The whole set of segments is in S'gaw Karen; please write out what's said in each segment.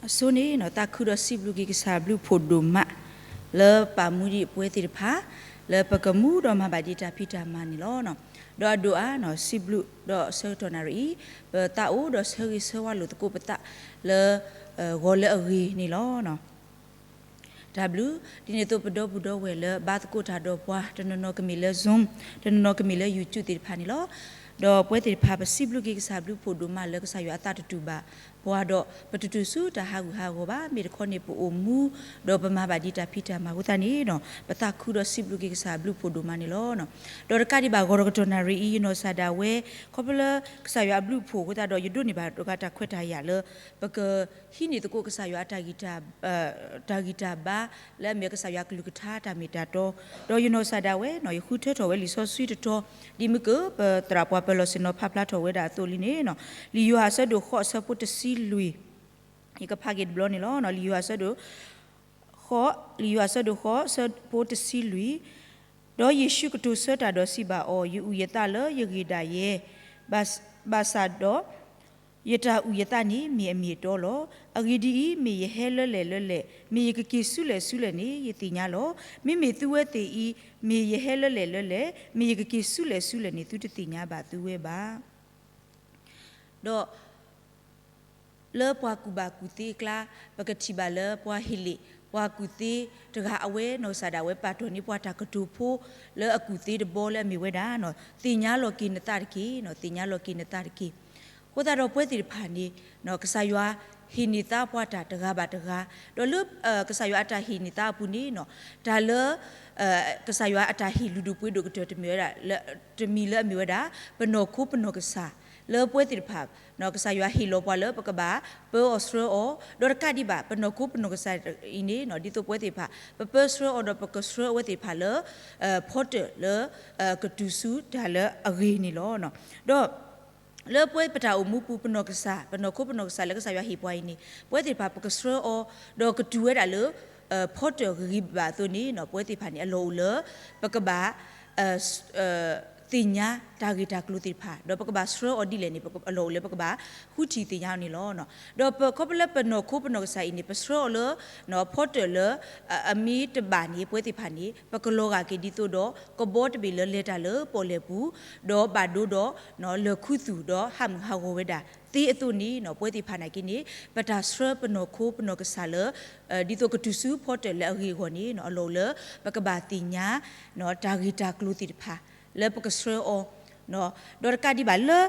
အဆိန့ၣ် သးခုဒီးစံးဘျုးက့ၤကစၢ်ဘျုးဖှိၣ်ဒိၣ်မး လၢပာ်မူဒံးပဝဲသ့ၣ်တဖၣ် လၢပကမူဒီးမၤဘၣ်ဒံးတၢ်ဖံးတၢ်မၤန့ၣ်လီၤ. ဒီးအဒိၣ်အါ စံးဘျုးဒီးဆၢကတီၢ်နၣ်ရံၣ်အံၤ ပသးအိၣ်ဒီးဆၢဂ့ၤဆၢဝါလိာ်သကိးပသးလၢ ဂီၤလၢအဂ့ၤန့ၣ်လီၤ. တၢ်ဘျုး, ဒ်န့ၣ်အသိးပဒီပုၢ်ဒီဝဲၢ်လၢဘါသကိးတၢ်ဒီးပှၤ တနီၤနီၤကမ့ၢ်လၢ Zoom, တနီၤနီၤကမ့ၢ်လၢ YouTube သ့ၣ်တဖၣ်န့ၣ်လီၤ. ဒီးပဝဲသ့ၣ်တဖၣ် ပစံးဘျုးက့ၤကစၢ်ဘျုးဖှိၣ်ဒိၣ်မးလၢကစၢ်ယွၤအသးတတူၢ်ဘၣ်ပှၤဒီး ပတတုၤဆူတၢ်ဟးဂူာ်ဟးဂီၤဘၣ်. မ့ၢ်တခီန့ၣ် ပအိၣ်မူ ဒီးပမၤဘၣ်ဒံးတၢ်ဖံးတၢ်မၤအဃိသတးန့ၣ် ပသးခုဒီးစံးဘျုးက့ၤကစၢ်ဘျုးဖှိၣ်ဒိၣ်မးန့ၣ်လီၤ. ဒီးတကးဒံးဘၣ် ဂီၤတကတီၢ်နၣ်ရံၣ်အံၤ ယနီၢ်ကစၢ်ဒၣ်ဝဲ ခီဖျိလၢကစၢ်ယွၤအဘျုးအဖှိၣ်အဃိသတးဒီး ယဒိးန့ၢ်ဘၣ်တၢ်ခွဲးတၢ်ယာ်လၢ ပက ဟံးန့ၢ်သကိးကစၢ်ယွၤအတၢ်ဂံၢ် တၢ်ဂံၢ်တၢ်ဘါ လၢအမ့ၢ်ကစၢ်ယွၤအကလုၢ်ကထါတၢ်မ့ၢ်တၢ်တီ, ဒီးယနီၢ်ကစၢ်ဒၣ်ဝဲ ယဃုထၢထီၣ်ဝဲလံာ်စီဆှံတတီၤ ဒ်မုၢ်က ပသရၣ်ပှၤပၢၤလီၢ်ဆ့ၣ်နီၤဖးဖျါထီၣ်ဝဲဒၣ်အသိးလံန့ၣ် လံာ်ယိၤဟၣ်အဆၢဒိၣ်ဃိးအဆၢဖိတဆံလွံၢ်, ယကဖးက့ၤတဘျီန့ၣ်လီၤ. လံာ်ယိၤဟၣ်အဆၢဒိၣ် ဃိး, လံာ်ယိၤဟၣ်အဆၢဒိၣ်ဃိးအဆၢဖိတဆံလွံၢ်, ဒီးယ့ၣ်ၡူးကတိၤဆၢတၢ်ဒီးစံးဘၣ်အီၤ, ယအုၣ်ယသးလၢယဂ့ၢ်ဒၣ်ယဲ, ဘၣ်ဆၣ်ဒီး ယတၢ်အုၣ်ယသးန့ၣ် မ့ၢ်အမ့ၢ်အတီလီၤ. အဂ့ၢ်ဒ်အံၤ, မ့ၢ်ယဟဲလၢလဲၣ်လၢလဲၣ်, မ့ၢ်ယကက့ၤဆူလဲၣ်ဆူလဲၣ်န့ၣ် ယသ့ၣ်ညါလီၤ. မ့မ့ၢ်သုဝဲသ့ၣ်အံၤ မ့ၢ်ယဟဲလၢလဲၣ်လၢလဲၣ်, မ့ၢ်ယကက့ၤဆူလဲၣ်ဆူလဲၣ်န့ၣ် သုတသ့ၣ်ညါဘၣ်သုဝဲဘၣ်. ဒီး လၢပှၤကူၣ်ဘၣ်ကူၣ်သ့အကျါ ပကထံၣ်ဘၣ်လၢပှၤဟ့းလ့ၣ် ပှၤကူၣ်သ့တဂၤအဝဲ နီၢ်ကစၢ်ဒၣ်ဝဲပာ်တ့ၢ်န့ၢ်ပှၤတၢ်ကတိၤဖိ လၢအကူၣ်သ့တဘီလၢအမ့ၢ်ဝဲဒၣ် သ့ၣ်ညါလီၤက့ၤနသးတက့ၢ်, သ့ၣ်ညါလီၤက့ၤနသးတက့ၢ်. အဃိသတးဒီးပဝဲသ့ၣ်တဖၣ်န့ၣ် ကစၢ်ယွၤဟ့ၣ်န့ၢ်သါပှၤတၢ်တဂၤဘၣ်တဂၤ, ဒီးလၢ ကစၢ်ယွၤအတၢ်ဟ့ၣ်န့ၢ်သါအပူၤန့ၣ် တၢ်လၢ ကစၢ်ယွၤအတၢ်ဟ့ၣ်လုၢ်ဒိၣ်ပှ့ၤဒိၣ်ကတၢၢ်တမံၤဝဲဒၣ် တမံၤလၢအမ့ၢ်ဝဲဒၣ် ပနီၢ်ခိပနီၢ်ကစၢ် လၢပဝဲသ့ၣ်တဖၣ် ကစၢ်ယွၤဟ့ၣ်လီၤပှၤလၢပကဘၣ်ပၢအီၤဆှၢအီၤ, ဒီးတကးဒံးဘၣ် ပနီၢ်ခိပနီၢ်ကစၢ်အံၤန့ၣ် ဒ်သိးပဝဲသ့ၣ်တဖၣ် ပပၢဆှၢအီၤဒီးပကဆှၢအဝဲသ့ၣ်တဖၣ်လၢ ဖီတၢၣ်လၢ ကတုၤဆူတၢ်လၢအဂ့ၤန့ၣ်လီၤ. ဒီး လၢပဝဲပတၢ်အိၣ်မူပူၤ ပနီၢ်ကစၢ် ပနီၢ်ခိပနီၢ်ကစၢ်လၢကစၢ်ယွၤဟ့ၣ်ပှၤအံၤန့ၣ် ပဝဲသ့ၣ်တဖၣ်ပကဆှၢအီၤ ဒီးကတုၤဝဲဒၣ်လၢ ဖီတၢၣ်ဂ့ၤဂ့ၤဘၣ်ဘၣ်အသိးန့ၣ် ပဝဲသ့ၣ်တဖၣ်န့ၣ် အလီၢ်အိၣ်လၢ ပကဘၣ် သ့ၣ်ညါတၢ်ဂ့ၢ်တၢ်ကျိၤသ့ၣ်တဖၣ် ဒီးပကဘၣ်ဆှၢအီၤဒ်လဲၣ်န့ၣ် အလီၢ်အိၣ်လၢပကဘၣ်ဃုထံၣ်သ့ၣ်ညါအီၤန့ၣ်လီၤ. ဒီးပခီဖျိလၢပနီၢ်ခိပနီၢ်ကစၢ်အံၤန့ၣ် ပဆှၢအီၤလၢ ဖီတၢၣ်လၢ အမ့ၢ်တဘၣ်န့ၣ် ပဝဲသ့ၣ်တဖၣ်န့ၣ် ပကလီၤဂာ်က့ၤဒ်သိးဒီး ကဘီတဘ့ၣ်လၢလဲၤတၢ်လၢပီၣ်လဲၣ်ပူၤ ဒီးဘၣ်ဒိဒီး လၢာ်ခူသူၣ်ဒီးဟးမုၢ်ဟးဂီၤဝဲဒၣ်သ့အသိးန့ၣ် ပဝဲသ့ၣ်တဖၣ်နာ်က့န့ၣ် ပတၢ်ဆှၢပနီၢ်ခိပနီၢ်ကစၢ်လၢ ဒ်သိးကတုၤဆူဖီတၢၣ်လၢအဂ့ၤအဂီၢ်န့ၣ် အလီၢ်အိၣ်လၢ ပကဘၣ်သ့ၣ်ညါ တၢ်ဂ့ၢ်တၢ်ကျိၤသ့ၣ်တဖၣ် လၢပကဆှၢအီၤ ဒီးတကးဒံးဘၣ်လၢ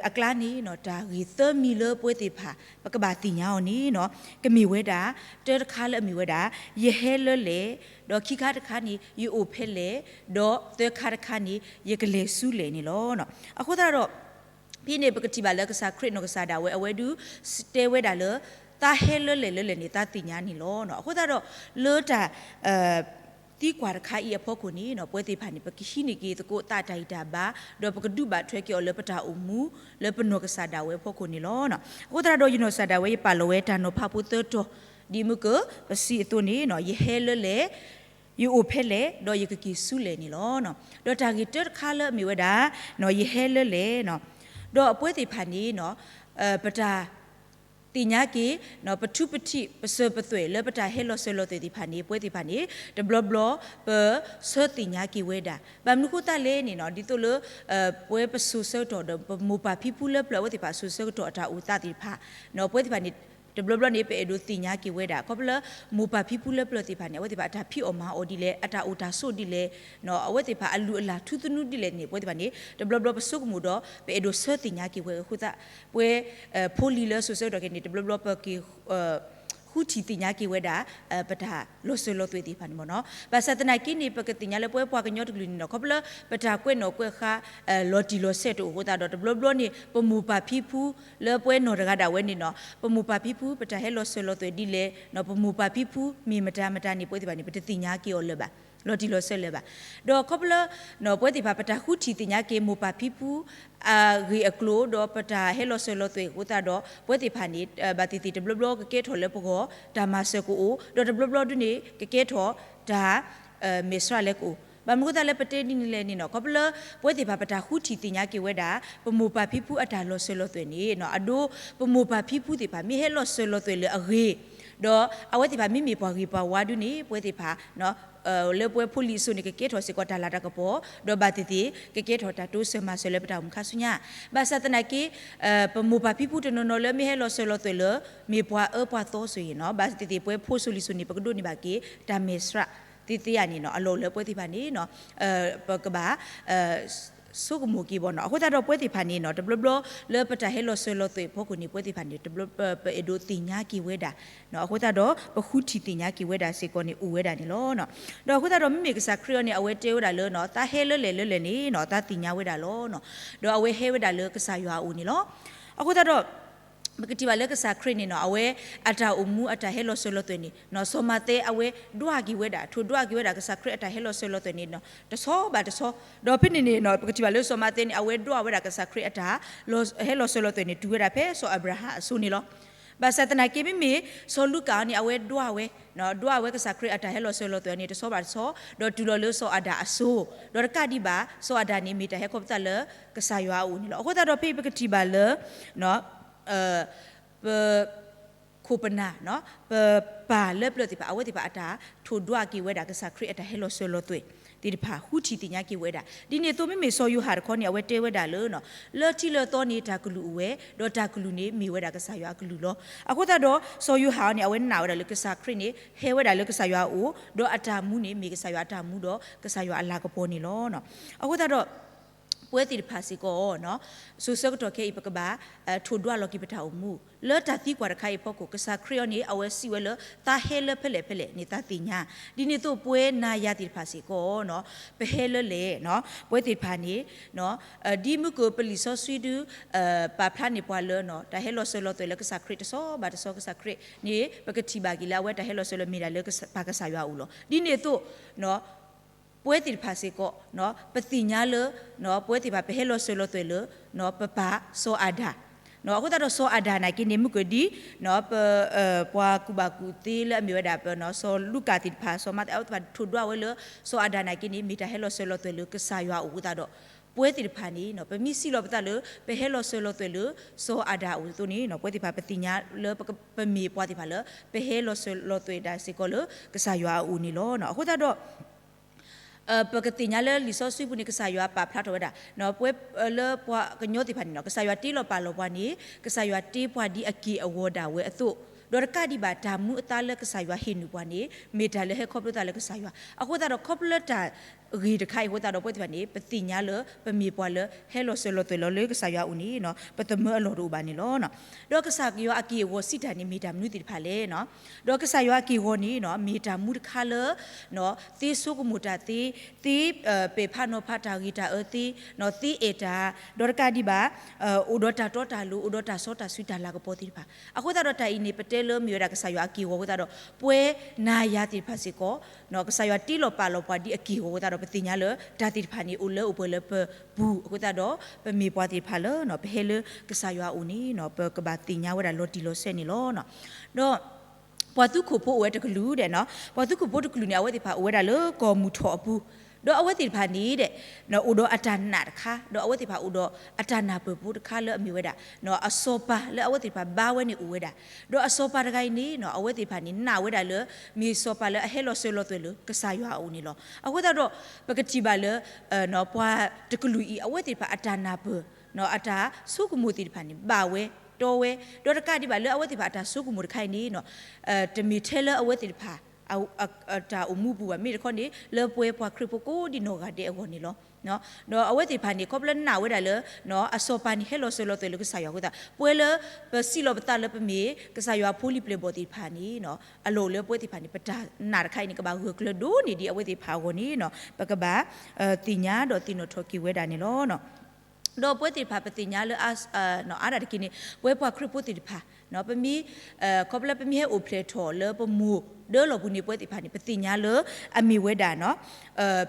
အကျါန့ၣ် တၢ်ဂ့ၢ်သၢမံၤလၢပဝဲသ့ၣ်တဖၣ် ပကဘၣ်သ့ၣ်ညါအီၤန့ၣ် ကမ့ၢ်ဝဲဒၣ် တၢတခါလၢအမ့ၢ်ဝဲဒၣ် ယဟဲလၢလဲၣ်, ဒီးခံခါတခါန့ၣ် ယအိၣ်ဖဲလဲၣ်, ဒီးသၢခါတခါန့ၣ် ယကလဲၤဆူလဲၣ်န့ၣ်လီၤ. အဃိသတးဒီး ဖဲန့ၣ်ပကထံၣ်ဘၣ်လၢကစၢ်ခရံာ်နီၢ်ကစၢ်ဒၣ်ဝဲ အဝဲဒုးတဲဝဲဒၣ်လၢ သးဟဲလၢလဲၣ်လၢလဲၣ်န့ၣ် သးသ့ၣ်ညါန့ၣ်လီၤ. အဃိသတးဒီး လၢတၢ် သံကွၢ်တခါအံၤအဖီခိၣ်န့ၣ် ပဝဲသ့ၣ်တဖၣ်န့ၣ် ပကဟံးန့ၢ်က့ၤသကိးသးတၢ်ဂံၢ်တၢ်ဘါ ဒီးပကဒုးဘၣ်ထွဲက့ၤအီၤလၢပတၢ်အိၣ်မူ လၢပနီၢ်ကစၢ်ဒၣ်ဝဲအဖီခိၣ်န့ၣ်လီၤ. အဃိသတးဒီး ယနီၢ်ကစၢ်ဒၣ်ဝဲ ယပာ်လီၤဝဲတၢ်နီၤဖးဖိသၢတီၤ ဒ်မုၢ်က ပစံးအသိးန့ၣ် ယဟဲလၢလဲၣ်, ယအိၣ်ဖဲလဲၣ်, ဒီးယကက့ၤဆူလဲၣ်န့ၣ်လီၤ. ဒီးတၢ်ဂ့ၢ်တၢတခါလၢအမ့ၢ်ဝဲဒၣ် ယဟဲလၢလဲၣ်, ဒီးအပဝဲသ့ၣ်တဖၣ်န့ၣ် ပတၢ် သ့ၣ်ညါက့ၤ ပထူပထံး ပစၢၤပသွဲၣ်လၢပတၢ်ဟဲလီၤစၢၤလီၤသွဲၣ်သ့ၣ်တဖၣ်န့ၣ် ပဝဲသ့ၣ်တဖၣ်န့ၣ် တဘျီဘျီ ပဆၢသ့ၣ်ညါက့ၤဝဲဒၣ် ဘၣ်မနုၤဃိသတးလဲၣ်န့ၣ် ဒ်သိးလၢ ပဝဲပစိၤဆၢကတီၢ်ဒီး ပမိၢ်ပၢ်ဖံဖုလၢပျၢၤအဝဲသ့ၣ်တဖၣ်စိၤဆၢကတီၢ်အတၢ်အိၣ်သးသ့ၣ်တဖၣ် ပဝဲသ့ၣ်တဖၣ်န့ၣ် တဘျီဘျီန့ၣ် ပအဲၣ်ဒိးသ့ၣ်ညါက့ၤဝဲဒၣ် ခီဖျိလၢ မိၢ်ပၢ်ဖံဖုလၢပျၢၤသ့ၣ်တဖၣ်န့ၣ် အဝဲသ့ၣ်တဖၣ်အတၢ်ဖံးအီၣ်မၤအီၣ်ဒ်လဲၣ် အတၢ်အိၣ်တၢ်ဆိးဒ်လဲၣ် အဝဲသ့ၣ်တဖၣ်အလုၢ်အလၢ်ထူသနူဒ်လဲၣ်န့ၣ် ပဝဲသ့ၣ်တဖၣ်န့ၣ် တဘျီဘျီပဆိကမိၣ်ဒီး ပအဲၣ်ဒိးဆၢသ့ၣ်ညါက့ၤဝဲအဃိသတး ပဝဲ ဖိလံၤလၢစိၤဆၢကတီၢ်ခဲအံၤန့ၣ် တဘျီဘျီပက့ၤ ဃုထံၣ်သ့ၣ်ညါက့ၤဝဲဒၣ် ပတၢ်လီၤစၢၤလီၤသွဲၣ်သ့ၣ်တဖၣ်န့ၣ်မ့ၢ်နီၤ. ဘၣ်ဆၣ်သနာ်က့န့ၣ် ပကသ့ၣ်ညါလၢပဝဲပှၤကညီတကလုာ်န့ၣ်နီၤ ခီဖျိလၢပတၢ်ကွဲးနီၣ်ကွဲးဃါ လီၤတံၢ်လီၤဆဲးတအိၣ်အဃိသတးဒီး တဘျီဘျီန့ၣ် ပမိၢ်ပၢ်ဖံဖုလၢပဝဲနီၢ်တဂၤဒၣ်ဝဲန့ၣ်နီၤ ပမိၢ်ပၢ်ဖံဖု ပတၢ်ဟဲလီၤစၢၤလီၤသွဲၣ်ဒ်လဲၣ် ပမိၢ်ပၢ်ဖံဖု မ့ၢ်မတၤမတၤန့ၣ် ပဝဲသ့ၣ်တဖၣ်န့ၣ် ပတသ့ၣ်ညါက့ၤအီၤလၢၤဘၣ် လီၤတံၢ်လီၤဆဲးလၢၤဘၣ်. ဒီးခီဖျိလၢ ပဝဲသ့ၣ်တဖၣ် ပတၢ်ဃုထံၣ်သ့ၣ်ညါက့ၤ မိၢ်ပၢ်ဖံဖု အဂ့ၢ်အကျိၤ ဒီးပတၢ်ဟဲလီၤစၢၤလီၤသွဲၣ်အဃိသတးဒီး ပဝဲသ့ၣ်တဖၣ်န့ၣ် ဘၣ်သ့ၣ်သ့ၣ်တဘျီဘျီကကဲထီၣ်လၢပဂီၢ် တၢ်မၤစၢၤကအိၣ် ဒီးတဘျီဘျီဒုန့ၣ် ကကဲထီၣ်တၢ် မဲာ်ဆှးလဲကအိၣ် ဘၣ်မနုၤအဃိသတးလၢပတဲဒ်န့ၣ်လဲၣ်န့ၣ်နီၤ, ခီဖျိလၢပဝဲသ့ၣ်တဖၣ်ပတၢ်ဃုထံၣ်သ့ၣ်ညါက့ၤဝဲဒၣ် ပမိၢ်ပၢ်ဖံဖုအတၢ်လီၤစၢၤလီၤသွဲၣ်န့ၣ်နီၤ, အဒိ ပမိၢ်ပၢ်ဖံဖုသ့ၣ်တဖၣ် မ့ၢ်ဟဲလီၤစၢၤလီၤသွဲၣ်လၢအဂ့ၤ, ဒီးအဝဲသ့ၣ်တဖၣ်မ့မ့ၢ်ပှၤဂ့ၤပှၤဝါဒုန့ၣ် ပဝဲသ့ၣ်တဖၣ် လၢပဝဲဖိလံၤအစိၤန့ၣ် ကကဲထီၣ်စ့ၢ်ကီးတၢ်လၤတၢ်ကပီၤ, ဒီးဘၣ်သ့ၣ်သ့ၣ် ကကဲထီၣ်တၢ်တိစၢၤမၤစၢၤလၢပတၢ်အိၣ်မူခါဆူညါ, ဘၣ်ဆၣ်သနာ်က့ ပမိၢ်ပၢ်ဖံဖုတနီၤနီၤလၢမ့ၢ်ဟဲလီၤစၢၤလီၤသွဲၣ်လၢ မ့ၢ်ပှၤအၢပှၤသီစိၤအံၤနီၤ, ဘၣ်သ့ၣ်သ့ၣ်ပဝဲဖိစိၤလံၤစိၤန့ၣ် ပကဒိးန့ၢ်ဘၣ်က့ၤ တၢ်မဲာ်ဆှးသ့သ့ဧါန့ၣ်နီၤ, အလီၢ်အိၣ်လၢပဝဲသ့ၣ်တဖၣ်န့ၣ် ပကဘၣ် ဆိကမိၣ်က့ၤဘၣ်နီၤ. အဃိသတးဒီးပဝဲသ့ၣ်တဖၣ်န့ၣ်နီၤ, တဘျီဘျီလၢပတၢ်ဟဲလီၤစၢၤလီၤသွဲၣ်အဖီခိၣ်န့ၣ် ပဝဲသ့ၣ်တဖၣ်န့ၣ် တဘျီ ပအဲၣ်ဒိးသ့ၣ်ညါက့ၤဝဲဒၣ်, အဃိသတးဒီး ပဃုထံၣ်သ့ၣ်ညါက့ၤဝဲဒၣ်စ့ၢ်ကီးန့ၣ် အိၣ်ဝဲဒၣ်န့ၣ်လီၤ. ဒီးအဃိသတးဒီး မ့မ့ၢ်ကစၢ်ခရံာ်အံၤန့ၣ် အဝဲတဲဝဲဒၣ်လၢ သးဟဲလၢလဲၣ်လၢလဲၣ်န့ၣ်နီၤ, သးသ့ၣ်ညါဝဲဒၣ်လီၤ. ဒီးအဝဲဟဲဝဲဒၣ်လၢကစၢ်ယွၤအအိၣ်န့ၣ်လီၤ. အဃိသတးဒီး ပကထံၣ်ဘၣ်လၢကစၢ်ခရံာ်န့ၣ်နီၤ, အဝဲအတၢ်အိၣ်မူအတၢ်ဟဲလီၤစၢၤလီၤသွဲၣ်န့ၣ် စီၤမးသဲအဝဲဒွးက့ၤဝဲဒၣ်, ထိၣ်ဒွးက့ၤဝဲဒၣ်ကစၢ်ခရံာ်အတၢ်ဟဲလီၤစၢၤလီၤသွဲၣ်န့ၣ် တဆီဘၣ်တဆီ, ဒီးဖဲန့ၣ်န့ၣ် ပကထံၣ်ဘၣ်လၢစီၤမးသဲန့ၣ် အဝဲဒွးဝဲဒၣ်ကစၢ်ခရံာ်အတၢ် ဟဲလီၤစၢၤလီၤသွဲၣ်န့ၣ် တုၤဝဲဒၣ်ဖဲစီၤအၤဘြၤဟၣ်အစိၤန့ၣ်လီၤ. ဘၣ်ဆၣ်သနာ်က့ မ့မ့ၢ်စီၤလူၤကၣ်န့ၣ် အဝဲဒွးဝဲ ဒွးဝဲကစၢ်ခရံာ်အတၢ်ဟဲလီၤစၢၤလီၤသွဲၣ်န့ၣ် တဆီဘၣ်တဆီ, ဒီးတုၤလီၤလၢစီၤအၤဒၣ်အစိၤ, ဒီးတကးဒံးဘၣ် စီၤအၤဒၣ်န့ၣ် မ့ၢ်တၢ်ဟဲခီဖျိလၢကစၢ်ယွၤအအိၣ်န့ၣ်လီၤ. အဃိသတးဒီးဖဲပကထံၣ်ဘၣ်လၢ ပ ခိၣ်ပနၢ် ပပၢ်လၢပျၢၤသ့ၣ်တဖၣ် အဝဲသ့ၣ်တဖၣ်အတၢ်ထိၣ်ဒွးက့ၤဝဲဒၣ်ကစၢ်ခရံာ်အတၢ်ဟဲလီၤစၢၤလီၤသွဲၣ်သ့ၣ်တဖၣ် ဃုထံၣ်သ့ၣ်ညါက့ၤဝဲဒၣ်. ဒ်န့ၣ်အသိး မ့မ့ၢ်စီၤယိၤဟၣ်တခီန့ၣ် အဝဲတဲဝဲဒၣ်လၢ လၢထံလၢသီန့ၣ် တၢ်ကလုၢ်အိၣ်ဝဲ, ဒီးတၢ်ကလုၢ်န့ၣ်မ့ၢ်ဝဲဒၣ်ကစၢ်ယွၤအကလုၢ်လီၤ. အဃိသတးဒီး စီၤယိၤဟၣ်န့ၣ် အဝဲနာ်ဝဲဒၣ်လၢကစၢ်ခရံာ်န့ၣ် ဟဲဝဲဒၣ်လၢကစၢ်ယွၤအအိၣ်, ဒီးအတၢ်မူန့ၣ် မ့ၢ်ကစၢ်ယွၤအတၢ်မူဒီးကစၢ်ယွၤအလၤကပီၤန့ၣ်လီၤ. အဃိသတးဒီး ပဝဲသ့ၣ်တဖၣ်စ့ၢ်ကီး စိၤဆၢကတီၢ်ခဲအံၤ ပကဘၣ် ထိၣ်ဒွးလီၤက့ၤပတၢ်အိၣ်မူ လၢတၢ်သံကွၢ်တခါအံၤအဖီခိၣ် ကစၢ်ခရံာ်အံၤန့ၣ် အဝဲစံးဝဲလၢ သးဟဲလၢဖဲလဲၣ်ဖဲလဲၣ်န့ၣ် သးသ့ၣ်ညါ. ဒ်န့ၣ်အသိး ပဝဲနၤယၤသ့ၣ်တဖၣ်စ့ၢ်ကီး ပဟဲလၢလဲၣ် ပဝဲသ့ၣ်တဖၣ်န့ၣ် ဒ်မုၢ်ကၢၢ်ပလံာ်စီဆှံဒု ပာ်ဖျါန့ၢ်ပှၤလၢ တၢ်ဟဲလီၤစၢၤလီၤသွဲၣ်လၢကစၢ်ခရံာ်တဆီဘၣ်တဆီ ကစၢ်ခရံာ်န့ၣ် ပကထံၣ်ဘၣ်က့ၤလၢအဝဲတၢ်ဟဲလီၤစၢၤလီၤမ့ၢ်ဒၣ်လၢပၢ်ကစၢ်ယွၤအအိၣ်လီၤ. ဒ်န့ၣ်အသိး ပဝဲသ့ၣ်တဖၣ်စ့ၢ်ကီး ပသ့ၣ်ညါလၢ ပဝဲသ့ၣ်တဖၣ်ပဟဲလီၤစၢၤလီၤသွဲၣ်လၢ ပပၢ်စီၤအၤဒၣ်. အဃိသတးဒီးစီၤအၤဒၣ်နာ်က့န့ၣ် မုၢ်ကၢၢ်ဒ် ပ ပှၤကူၣ်ဘၣ်ကူၣ်သ့လၢအမ့ၢ်ဝဲဒၣ် ပစီၤလူၤကၣ်သ့ၣ်တဖၣ် စီၤမးသဲ အဝဲသ့ၣ်တဖၣ်ထိၣ်ဒွးဝဲလၢ စီၤအၤဒၣ်နာ်က့န့ၣ် မ့ၢ်တၢ်ဟဲလီၤစၢၤလီၤသွဲၣ်လၢကစၢ်ယွၤအအိၣ်အဃိသတးဒီး ပဝဲသ့ၣ်တဖၣ်န့ၣ် ပမ့ၢ်စံးလီၤပသးလၢ ပဟဲလီၤစၢၤလီၤသွဲၣ်လၢ စီၤအၤဒၣ်အအိၣ်အသိးန့ၣ် ပဝဲသ့ၣ်တဖၣ်ပသ့ၣ်ညါလၢ ပမ့ၢ်ပှၤသ့ၣ်တဖၣ်လၢ ပဟဲလီၤစၢၤလီၤသွဲၣ်ဒၣ်စ့ၢ်ကီးလၢကစၢ်ယွၤအအိၣ်န့ၣ်လီၤ. အဃိသတးဒီး ပကသ့ၣ်ညါလၢလံာ်စီဆှံပူၤန့ၣ် ကစၢ်ယွၤပာ်ဖျါထီၣ်ဝဲဒၣ် ပှၤကညီသ့ၣ်တဖၣ်န့ၣ် ကစၢ်ယွၤတ့လီၤပာ်လီၤပှၤန့ၣ် ကစၢ်ယွၤတ့ပှၤဒ်အက့ၢ်အဂီၤဒၣ်ဝဲအသိး, ဒီးတကးဒံးဘၣ်တၢ်မူအသါလၢကစၢ်ယွၤဟ့ၣ်နုာ်ပှၤန့ၣ် မ့ၢ်တၢ်လၢဟဲခီဖျိသးလၢကစၢ်ယွၤ. အဃိသတးဒီးခီဖျိလၢတၢ်ဂ့ၢ်တခါအံၤအဃိသတးဒီး ပဝဲသ့ၣ်တဖၣ်န့ၣ် ပသ့ၣ်ညါလၢပမ့ၢ်ပှၤလၢဟဲလီၤစၢၤလီၤသွဲၣ်လီၤလၢကစၢ်ယွၤအအိၣ်န့ၣ် ပသမၢအလီၢ်တအိၣ်ဘၣ်န့ၣ်လီၤ. ဒီးကစၢ်ယွၤအက့ၢ်အဂီၤစံးတၢ်န့ၣ် မ့ၢ်တၢ်မနုၤသ့ၣ်တဖၣ်လဲၣ်. ဒီးကစၢ်ယွၤအက့ၢ်အဂီၤန့ၣ် မ့ၢ်တၢ်မူတခါလၢ သ့ဆိကမိၣ်တၢ်သ့, သ့ ပဲာ်ဖးနီၤဖးတၢ်ဂ့ၤတၢ်အၢသ့, သ့အဲၣ်တၢ်, ဒီးတကးဒံးဘၣ် အိၣ်ဒီးတၢ်တီတၢ်လိၤ အိၣ်ဒီးတၢ်စီတၢ်ဆှံတၢ်လၤကပီၤသ့ၣ်တဖၣ်. အဃိသတးဒီးတၢ်အံၤန့ၣ် ပတဲလၢမ့ၢ်ဝဲဒၣ်ကစၢ်ယွၤအက့ၢ်အဂီၤအဃိသတးဒီး ပဝဲနၤယၤသ့ၣ်တဖၣ်စ့ၢ်ကီး ကစၢ်ယွၤတ့လီၤပာ်လီၤပှၤဒ်အက့ၢ်အဂီၤအဃိသတးဒီး ပသ့ၣ်ညါလၢတၢ်သ့ၣ်တဖၣ်န့ၣ် အိၣ်လၢအိၣ်ပှဲၤလၢပပူၤအဃိသတးဒီး ပမ့ၢ်ပှၤသ့ၣ်တဖၣ်လၢ ပဟဲလၢကစၢ်ယွၤအအိၣ်န့ၣ် ပကဘၣ်သ့ၣ်ညါဝဲဒၣ်လီၤတံၢ်လီၤဆဲးန့ၣ်လီၤ. ဒီး ပှၤသူခိၣ်ဖိအိၣ်ဝဲတကလုာ်ဒဲး, ပှၤသူခိၣ်ဖိတကလုာ်န့ၣ် အဝဲသ့ၣ်တဖၣ်အိၣ်ဝဲဒၣ်လၢကီၢ်မုၢ်ထီၣ်အပူၤ, ဒီးအဝဲသ့ၣ်တဖၣ်န့ၣ်ဒဲး အိၣ်ဒီးအတၢ်နာ်တခါ, ဒီးအဝဲသ့ၣ်တဖၣ်အိၣ်ဒီးအတၢ်နာ်ပၢၢ်ဖိတခါလၢအမ့ၢ်ဝဲဒၣ် အစီၤပၤလၢအဝဲသ့ၣ်တဖၣ်ဘါဝဲန့ၣ်အိၣ်ဝဲဒၣ်, ဒီးအစီၤပၤတဂၤအံၤန့ၣ် အဝဲသ့ၣ်တဖၣ်န့ၣ် နာ်ဝဲဒၣ်လၢ မ့ၢ်စီၤပၤလၢအဟဲလီၤစၢၤလီၤသွဲၣ်လၢကစၢ်ယွၤအအိၣ်န့ၣ်လီၤ. အဃိသတးဒီး ပကထံၣ်ဘၣ်လၢ ပှၤတကလုာ်အံၤ အဝဲသ့ၣ်တဖၣ်အတၢ်နာ်ပၢၢ် အတၢ်ဆိကမိၣ်သ့ၣ်တဖၣ်န့ၣ် ဘၣ်ဝဲတီဝဲ, ဒီးတကးဒံးဘၣ်လၢအဝဲသ့ၣ်တဖၣ်အတၢ်ဆိကမိၣ်တခါအံၤန့ၣ် တမ့ၢ်ထဲလၢအဝဲသ့ၣ်တဖၣ် တၢ်အိၣ်မူပူၤဘၣ်, မ့ၢ်တခီန့ၣ် လၢပဝဲပှၤခရံာ်ဖိကိးဒံနီၢ်ဂၤဒဲးအဂီၢ်န့ၣ်လီၤ. ဒီးအဝဲသ့ၣ်တဖၣ်န့ၣ် ခီဖျိနာ်ဝဲဒၣ်လၢ အစီၤပၤန့ၣ် ဟဲလီၤစၢၤလီၤသွဲၣ်လၢကစၢ်ယွၤအဃိသတး ပဝဲလၢ ပစံးလီၤပသးလၢပမ့ၢ် ကစၢ်ယွၤဖိလံၤပျဲၢ်ဘီၣ်သ့ၣ်တဖၣ်န့ၣ် အလီၢ်အိၣ်လၢပဝဲသ့ၣ်တဖၣ်န့ၣ် ပတၢ်နာ်တခါအံၤန့ၣ် ကဘၣ်ဂၢၢ်ကျၢၤဒိၣ်န့ၢ်ဒံးအဝဲသ့ၣ်တဖၣ်အဂီၢ်န့ၣ် ပကဘၣ် သ့ၣ်ညါဒီးသ့ၣ်နီၣ်ထီၣ်က့ၤဝဲဒၣ်န့ၣ်လီၤ. ဒီးပဝဲသ့ၣ်တဖၣ်ပသ့ၣ်ညါလၢ အါဒၣ်တက့ၢ်န့ၣ် ပဝဲပှၤခရံာ်ဖိသ့ၣ်တဖၣ် ပမ့ၢ် ခီဖျိလၢပမ့ၢ်ဟဲအိၣ်ဖျဲၣ်ထီၣ်လၢပမိၢ်ဒၢလီၢ်ပူၤန့ၣ် ပဝဲသ့ၣ်တဖၣ်န့ၣ် ပသ့ၣ်ညါလၢအမ့ၢ်ဝဲဒၣ်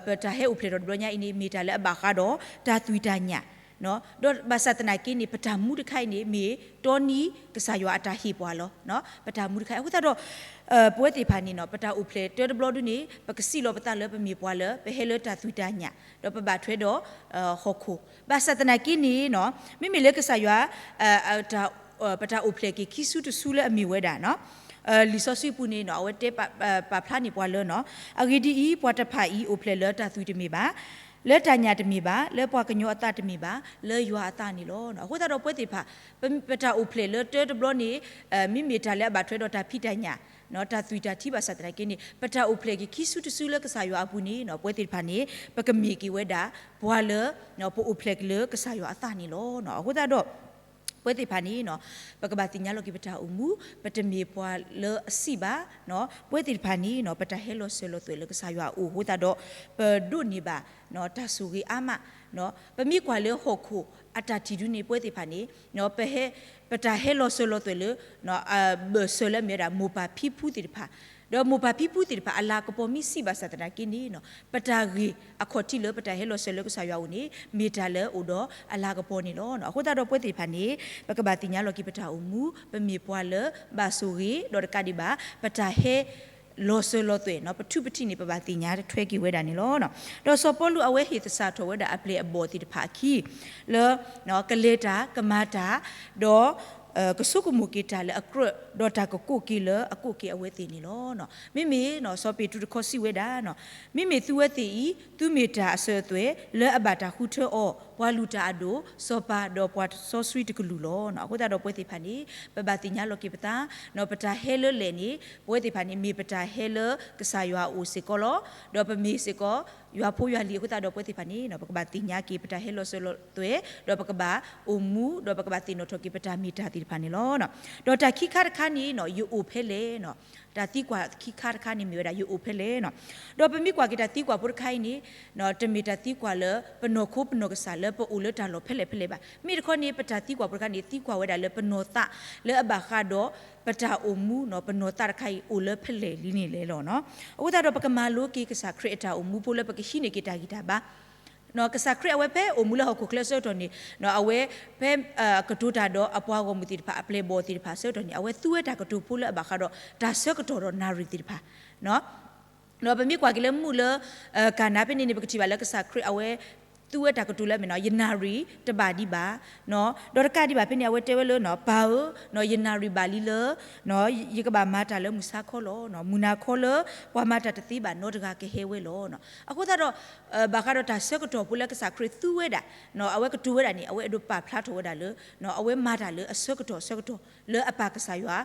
ပတၢ်ဟဲအိၣ်ဖျဲၣ်ထီၣ်တဘျီညါအံၤန့ၣ် မ့ၢ်တၢ်လၢအဘၣ်ဃးဒီးတၢ်သွံၣ်တၢ်ညၣ် ဒီးဘၣ်ဆၣ်သနာ်က့န့ၣ် ပတၢ်မူတခါအံၤန့ၣ် မ့ၢ်တီနံၤကစၢ်ယွၤအတၢ်ဟ့ၣ်ပှၤလီၤ. ပတၢ်မူတခါအံၤ အဃိသတးဒီး ပဝဲသ့ၣ်တဖၣ်န့ၣ် ပတၢ်အိၣ်ဖျဲၣ်တၢတဘျီဒုန့ၣ် ပကစံးလီၤပသးလၢပမ့ၢ်ပှၤလၢ ပဟဲလၢတၢ်သွံၣ်တၢ်ညၣ် ဒီးပဘၣ်ထွဲဒီးဟီၣ်ခိၣ် ဘၣ်ဆၣ်သနာ်က့န့ၣ် မ့မ့ၢ်လၢကစၢ်ယွၤ ပတၢ်အိၣ်ဖျဲၣ်က့ၤခံစုတစုလၢအမ့ၢ်ဝဲဒၣ် လံာ်စီဆှံပူၤန့ၣ် အဝဲတဲပာ်ဖျါန့ၢ်ပှၤလၢ အဂ့ၢ်ဒ်အံၤ, ပှၤတဖၣ်အံၤအိၣ်ဖျဲၣ်လၢတၢ်သွံၣ်တမ့ၢ်ဘၣ်, လၢတၢ်ညၣ်တမ့ၢ်ဘၣ်, လၢပှၤကညီအသးတမ့ၢ်ဘၣ်, လၢယွၤအသးန့ၣ်လီၤ. အဃိသတးဒီးပဝဲသ့ၣ်တဖၣ် ပတၢ်အိၣ်ဖျဲၣ်လၢတၢတဘျီန့ၣ် မ့မ့ၢ်တၢ်လၢအဘၣ်ထွဲဒီးတၢ်ဖံးတၢ်ညၣ် တၢ်သွံၣ်တၢ်ထံဘၣ်ဆၣ်သနာ်က့န့ၣ် ပတၢ်အိၣ်ဖျဲၣ်က့ၤခံစုတစုလၢကစၢ်ယွၤအပူၤန့ၣ် ပဝဲသ့ၣ်တဖၣ်န့ၣ် ပကမ့ၢ်က့ၤဝဲဒၣ် ပှၤလၢ ပအိၣ်ဖျဲၣ်က့ၤလၢကစၢ်ယွၤအသးန့ၣ်လီၤ. အဃိသတးဒီး ပဝဲသ့ၣ်တဖၣ်န့ၣ် ပကဘၣ်သ့ၣ်ညါလီၤက့ၤပတၢ်အိၣ်မူ, ပတမ့ၢ်ပှၤလၢအစံးဘၣ်, ပဝဲသ့ၣ်တဖၣ်န့ၣ် ပတၢ်ဟဲလီၤစၢၤလီၤသွဲၣ်လၢကစၢ်ယွၤအအိၣ်အဃိသတးဒီး ပဒိးန့ၢ်ဘၣ် တၢ်ဆိၣ်ဂ့ၤအါမး, ပမ့ၢ်ကွၢ်လၢဟီၣ်ခိၣ်အတၢ်ထံၣ်ဒုန့ၣ် ပဝဲသ့ၣ်တဖၣ်န့ၣ် ပဟဲ ပတၢ်ဟဲလီၤစၢၤလီၤသွဲၣ်လၢ ဘၢၣ်စၢၤလၢအမ့ၢ်ဝဲဒၣ်မိၢ်ပၢ်ဖံဖုသ့ၣ်တဖၣ်, ဒီးမိၢ်ပၢ်ဖံဖုသ့ၣ်တဖၣ် အလၤကပီၤမ့ၢ်စံးဘၣ်ဆၣ်သနာ်က့န့ၣ် ပတၢ်ဂ့ၢ်အခီၣ်ထံးလၢပတၢ်ဟဲလီၤစၢၤလၢကစၢ်ယွၤအအိၣ်န့ၣ် မ့ၢ်တၢ်လၢအအိၣ်ဒီးအလၤကပီၤန့ၣ်လီၤ. အဃိသတးဒီးပဝဲသ့ၣ်တဖၣ်န့ၣ် ပကဘၣ်သ့ၣ်ညါလီၤက့ၤပတၢ်အိၣ်မူ, ပမ့ၢ်ပှၤလၢဘၣ်ဆိၣ်ဂ့ၤ ဒီးတကးဒံးဘၣ် ပတၢ်ဟဲ လီၤစၢၤလီၤသွဲၣ် ပထူပထံးန့ၣ် ပဘၣ်သ့ၣ်ညါထွဲက့ၤဝဲဒၣ်န့ၣ်လီၤ. ဒီးစီၤပီလူးအဝဲဟ့ၣ်သဆၣ်ထီၣ်ဝဲဒၣ်အပျဲၢ်အဘီၣ်သ့ၣ်တဖၣ်အခံ လၢ ကလဲၤတၢ် ကမၤတၢ် ဒီး ကဆိကမိၣ်က့ၤတၢ်လၢအကြၢး ဒီးတၢ်ကကိးက့ၤလၢအကိးက့ၤအဝဲသ့ၣ်န့ၣ်လီၤ. မ့မ့ၢ် စီၤပ့းတရူးတခီစံးဝဲဒၣ် မ့မ့ၢ်သုဝဲသ့ၣ်အံၤ သုမ့ၢ်တၢ်အစၢၤအသွဲၣ် လၢအဘၣ်တၢ်ဃုထၢအီၤ ပှၤလုၢ်တၢ်အဒိၣ် စီၤပၤဒီးပှၤစီဆှံတကလုာ်လီၤ. အဃိသတးဒီးပဝဲသ့ၣ်တဖၣ်န့ၣ် ပဘၣ်သ့ၣ်ညါလီၤက့ၤပသး ပတၢ်ဟဲလၢလဲၣ်န့ၣ် ပဝဲသ့ၣ်တဖၣ်န့ၣ် မ့ၢ်ပတၢ်ဟဲလၢကစၢ်ယွၤအအိၣ်စ့ၢ်ကီးလီၤ. ဒီးပမ့ၢ်စ့ၢ်ကီး ယွၤဖိယွၤလံၤအဃိသတးဒီးပဝဲသ့ၣ်တဖၣ်န့ၣ် ပကဘၣ်သ့ၣ်ညါက့ၤပတၢ်ဟဲလီၤစၢၤလီၤသွဲၣ် ဒီးပကဘၣ်အိၣ်မူ ဒီးပကဘၣ်သ့ၣ်နီၣ်ထီၣ်က့ၤပတၢ်မ့ၢ်တၢ်သ့ၣ်တဖၣ်န့ၣ်လီၤ. ဒီးတၢ်ခံခါတခါန့ၣ် ယအိၣ်ဖဲလဲၣ် တၢ်သံကွၢ်ခံခါတခါန့ၣ်မ့ၢ်ဝဲဒၣ် ယအိၣ်ဖဲလဲၣ်. ဒီးပမ့ၢ်ကွၢ်က့ၤတၢ်သံကွၢ်ဖိတခါအံၤန့ၣ် တမ့ၢ်တၢ်သံကွၢ်လၢပနီၢ်ခိပနီၢ်ကစၢ်လၢပအိၣ်လၢတၢ်လီၢ်ဖဲလဲၣ်ဖဲလဲၣ်ဘၣ်. မ့ၢ်တခီန့ၣ် ပတၢ်သံကွၢ်ဖိတခါန့ၣ် သံကွၢ်ဝဲဒၣ်လၢပနီၢ်သးလၢအဘၣ်ဃးဒီး ပတၢ်အိၣ်မူ ပနီၢ်သးတခါအံၤအိၣ်လၢဖဲလဲၣ်လံန့ၣ်လဲၣ်လီၤ. အဃိသတးဒီးပကမၤလိက့ၤကစၢ်ခရံာ်အတၢ်အိၣ်မူဖိလၢပကဟံးန့ၢ်က့ၤတၢ်ဂံၢ်တၢ်ဘါ ကစၢ်ခရံာ်အဝဲဖဲအိၣ်မူလၢဟီၣ်ခိၣ်ချၢအဆၢကတီၢ်န့ၣ် အဝဲ ဖဲကတိၤတၢ်ဒီးအပှၤဂီၢ်မုၢ်သ့ၣ်တဖၣ် အပျဲၢ်အဘီၣ်သ့ၣ်တဖၣ်အဆၢကတီၢ်န့ၣ် အဝဲသူဝဲတၢ်ကတိၤဖိလၢအဘၣ်ဃးဒီးတၢ်ဆၢကတီၢ်ဒီးနၣ်ရံၣ်သ့ၣ်တဖၣ် ဒီးပမ့ၢ်ကွၢ်က့ၤလၢမူးလၢ ကၤနၤဖဲန့ၣ်န့ၣ် ပကထံၣ်ဘၣ်လၢကစၢ်ခရံာ်အဝဲ သူဝဲတၢ်ကတိၤလၢအမ့ၢ် ယနၣ်ရံၣ်တဘၣ်ဒံးဘၣ် ဒီးတကးဒံးဘၣ်ဖဲန့ၣ် အဝဲတဲဝဲလၢ ပၢ်ဧၢ ယနၣ်ရံၣ်ဘၣ်လံလၢ ယကဘၣ်မၤတၢ်လၢမုၢ်ဆါခီလီၤ. မုၢ်နၤခီလၢ ပှၤမၤတၢ်တသ့ဘၣ်နီတဂၤကဟဲဝဲလီၤ. အဃိသတးဒီး ဘၣ်ဃးဒီးတၢ်ဆၢကတီၢ်ဖိလၢကစၢ်ခရံာ်သူဝဲဒၣ် အဝဲကတိၤဝဲဒၣ်န့ၣ် အဝဲအဲၣ်ဒိးပာ်ဖျါထီၣ်ဝဲဒၣ်လၢ အဝဲမၤတၢ်လၢအဆၢကတီၢ်ဆၢကတီၢ်လၢအပၢ်ကစၢ်ယွၤ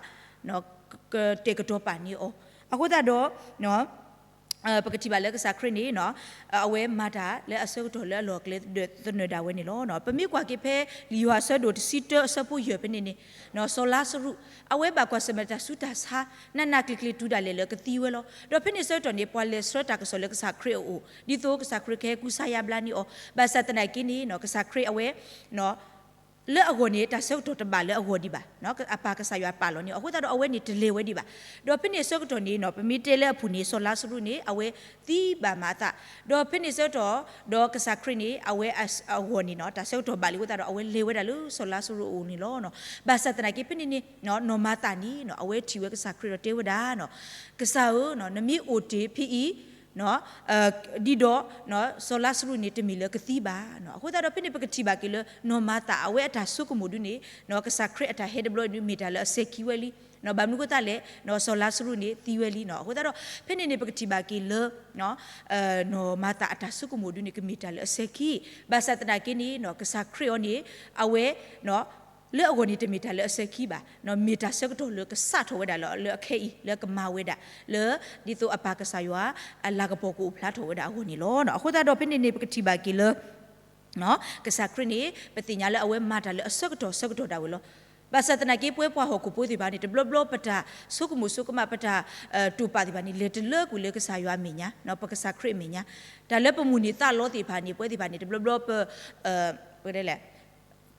ကတဲာ်ကတီၤပာ်န့ၢ်အီၤ. အဃိသတးဒီး ပကထံၣ်ဘၣ်လၢကစၢ်ခရံာ်န့ၣ် အဝဲမၤတၢ်လၢအဆၢကတီၢ်လၢအလီၢ်အကျဲသနၢၣ်ဒၣ်ဝဲန့ၣ်လီၤ. ပမ့ၢ်ကွၢ်က့ၤဖဲလံာ်ယိၤဟၣ်အဆၢဒိၣ်တဆံတၢအဆၢဖိယဲၢ်ဖဲန့ၣ်န့ၣ် စီၤလါစရူး အဝဲဘၣ်ကွၢ်ဆၢၣ်မဲာ်တၢ်ဆူးတၢ်ဆါ နးနးကျံၤကျံၤတုၤဒၣ်လဲာ်လၢကသံဝဲလီၤ. ဒီးဖဲန့ၣ်ဆၢကတီၢ်န့ၣ် ပှၤလဲၤဆှၢတၢ်ကစီၣ်လၢကစၢ်ခရံာ်အအိၣ် ဒ်သိးကစၢ်ခရံာ်ကဟဲကူစါယါဘျါန့ၢ်အီၤ ဘၣ်ဆၣ်သနာ်က့န့ၣ် ကစၢ်ခရံာ်အဝဲ လၢအဂီၢ်န့ၣ် တၢ်ဆၢကတီၢ်တဘၣ်လၢအဂီၢ်ဒံးဘၣ်. အပၢ်ကစၢ်ယွၤပာ်လီၤန့ၢ်အီၤ အဃိသတးဒီးအဝဲန့ၣ်တလဲၤဝဲဒံးဘၣ်. ဒီးဖဲန့ၣ်အဆၢကတီၢ်န့ၣ် ပမ့ၢ်တဲလၢအပူၤန့ၣ် စီၤလါစရူးန့ၣ် အဝဲသံဘၣ်မၤအသး ဒီးဖဲန့ၣ်ဆၢကတီၢ် ဒီးကစၢ်ခရံာ်န့ၣ် အဝဲအဂီၢ်န့ၣ် တၢ်ဆၢကတီၢ်ဘၣ်လံအဃိသတးဒီး အဝဲလဲၤဝဲဒၣ်လၢစီၤလါစရူးအအိၣ်န့ၣ်လီၤ. ဘၣ်ဆၣ်သနာ်က့ဖဲန့ၣ်န့ၣ် နီၢ်မၤသးန့ၣ် အဝဲထံၣ်ဝဲကစၢ်ခရံာ်ဒီးတဲဝဲဒၣ် ကစၢ်ဧၢ နမ့ၢ်အိၣ်တ့ၢ်ဖဲအံၤ ဒ်ဒီး စီၤလါစရူးန့ၣ် တမ့ၢ်လၢကသံဘၣ်. အဃိသတးဒီး ဖဲန့ၣ်ပကထံၣ်ဘၣ်က့ၤလၢ နီၢ်မၤသးအဝဲအတၢ်ဆိကမိၣ်ဒုန့ၣ် ကစၢ်ခရံာ်အတၢ်ဟဲတဘျီဒု မ့ၢ်တၢ်လၢအစဲၤခံဝဲလံ. ဘၣ်မနုၤအဃိသတးလဲၣ် စီၤလါစရူးန့ၣ်သံဝဲလံ. အဃိသတးဒီး ဖဲန့ၣ်န့ၣ် ပကထံၣ်ဘၣ်က့ၤလၢ နီၢ်မၤသးအတၢ်ဆိကမိၣ်ဒုန့ၣ် ကမ့ၢ်တၢ်လၢအစဲၤခံ, ဘၣ်ဆၣ်သနာ်က့န့ၣ် ကစၢ်ခရံာ်အီၤန့ၣ် အဝဲ လၢအဂီၢ်န့ၣ် တမ့ၢ်တၢ်လၢအစဲၤခံဘၣ်, မ့ၢ်တၢ်ဆၢကတီၢ်လၢကစးထီၣ်ဝဲဒၣ်လၢ လၢအခဲအံၤ လၢကမၤဝဲဒၣ် လၢ ဒ်သိးအပၢ်ကစၢ်ယွၤ အလၤကပီၤကအိၣ်ဖျါထီၣ်ဝဲဒၣ်အဂီၢ်န့ၣ်လီၤ. အဃိသတးဒီး ဖဲန့ၣ်န့ၣ် ပကထံၣ်ဘၣ်က့ၤလၢ ကစၢ်ခရံာ်န့ၣ် ပသ့ၣ်ညါလၢအဝဲမၤတၢ်လၢအဆၢကတီၢ်ဆၢကတီၢ်ဒၣ်ဝဲလီၤ. ဘၣ်ဆၣ်သနာ်က့ ပဝဲပှၤဟီၣ်ခိၣ်ဖိသ့ၣ်တဖၣ်န့ၣ် တဘျီဘျီပတၢ်ဆိကမိၣ်ဆိကမး ပတၢ်တိာ်ပာ်သ့ၣ်တဖၣ်န့ၣ် လဲၤတလၢကွံာ်လၢကစၢ်ယွၤအမဲာ်ညါ, ပကစၢ်ခရံာ်အမဲာ်ညါ, တၢ်လၢပမိၣ်န့ၢ်သးလီသ့ၣ်တဖၣ်န့ၣ် ပဝဲသ့ၣ်တဖၣ်န့ၣ် တဘျီဘျီပ ပလဲၣ်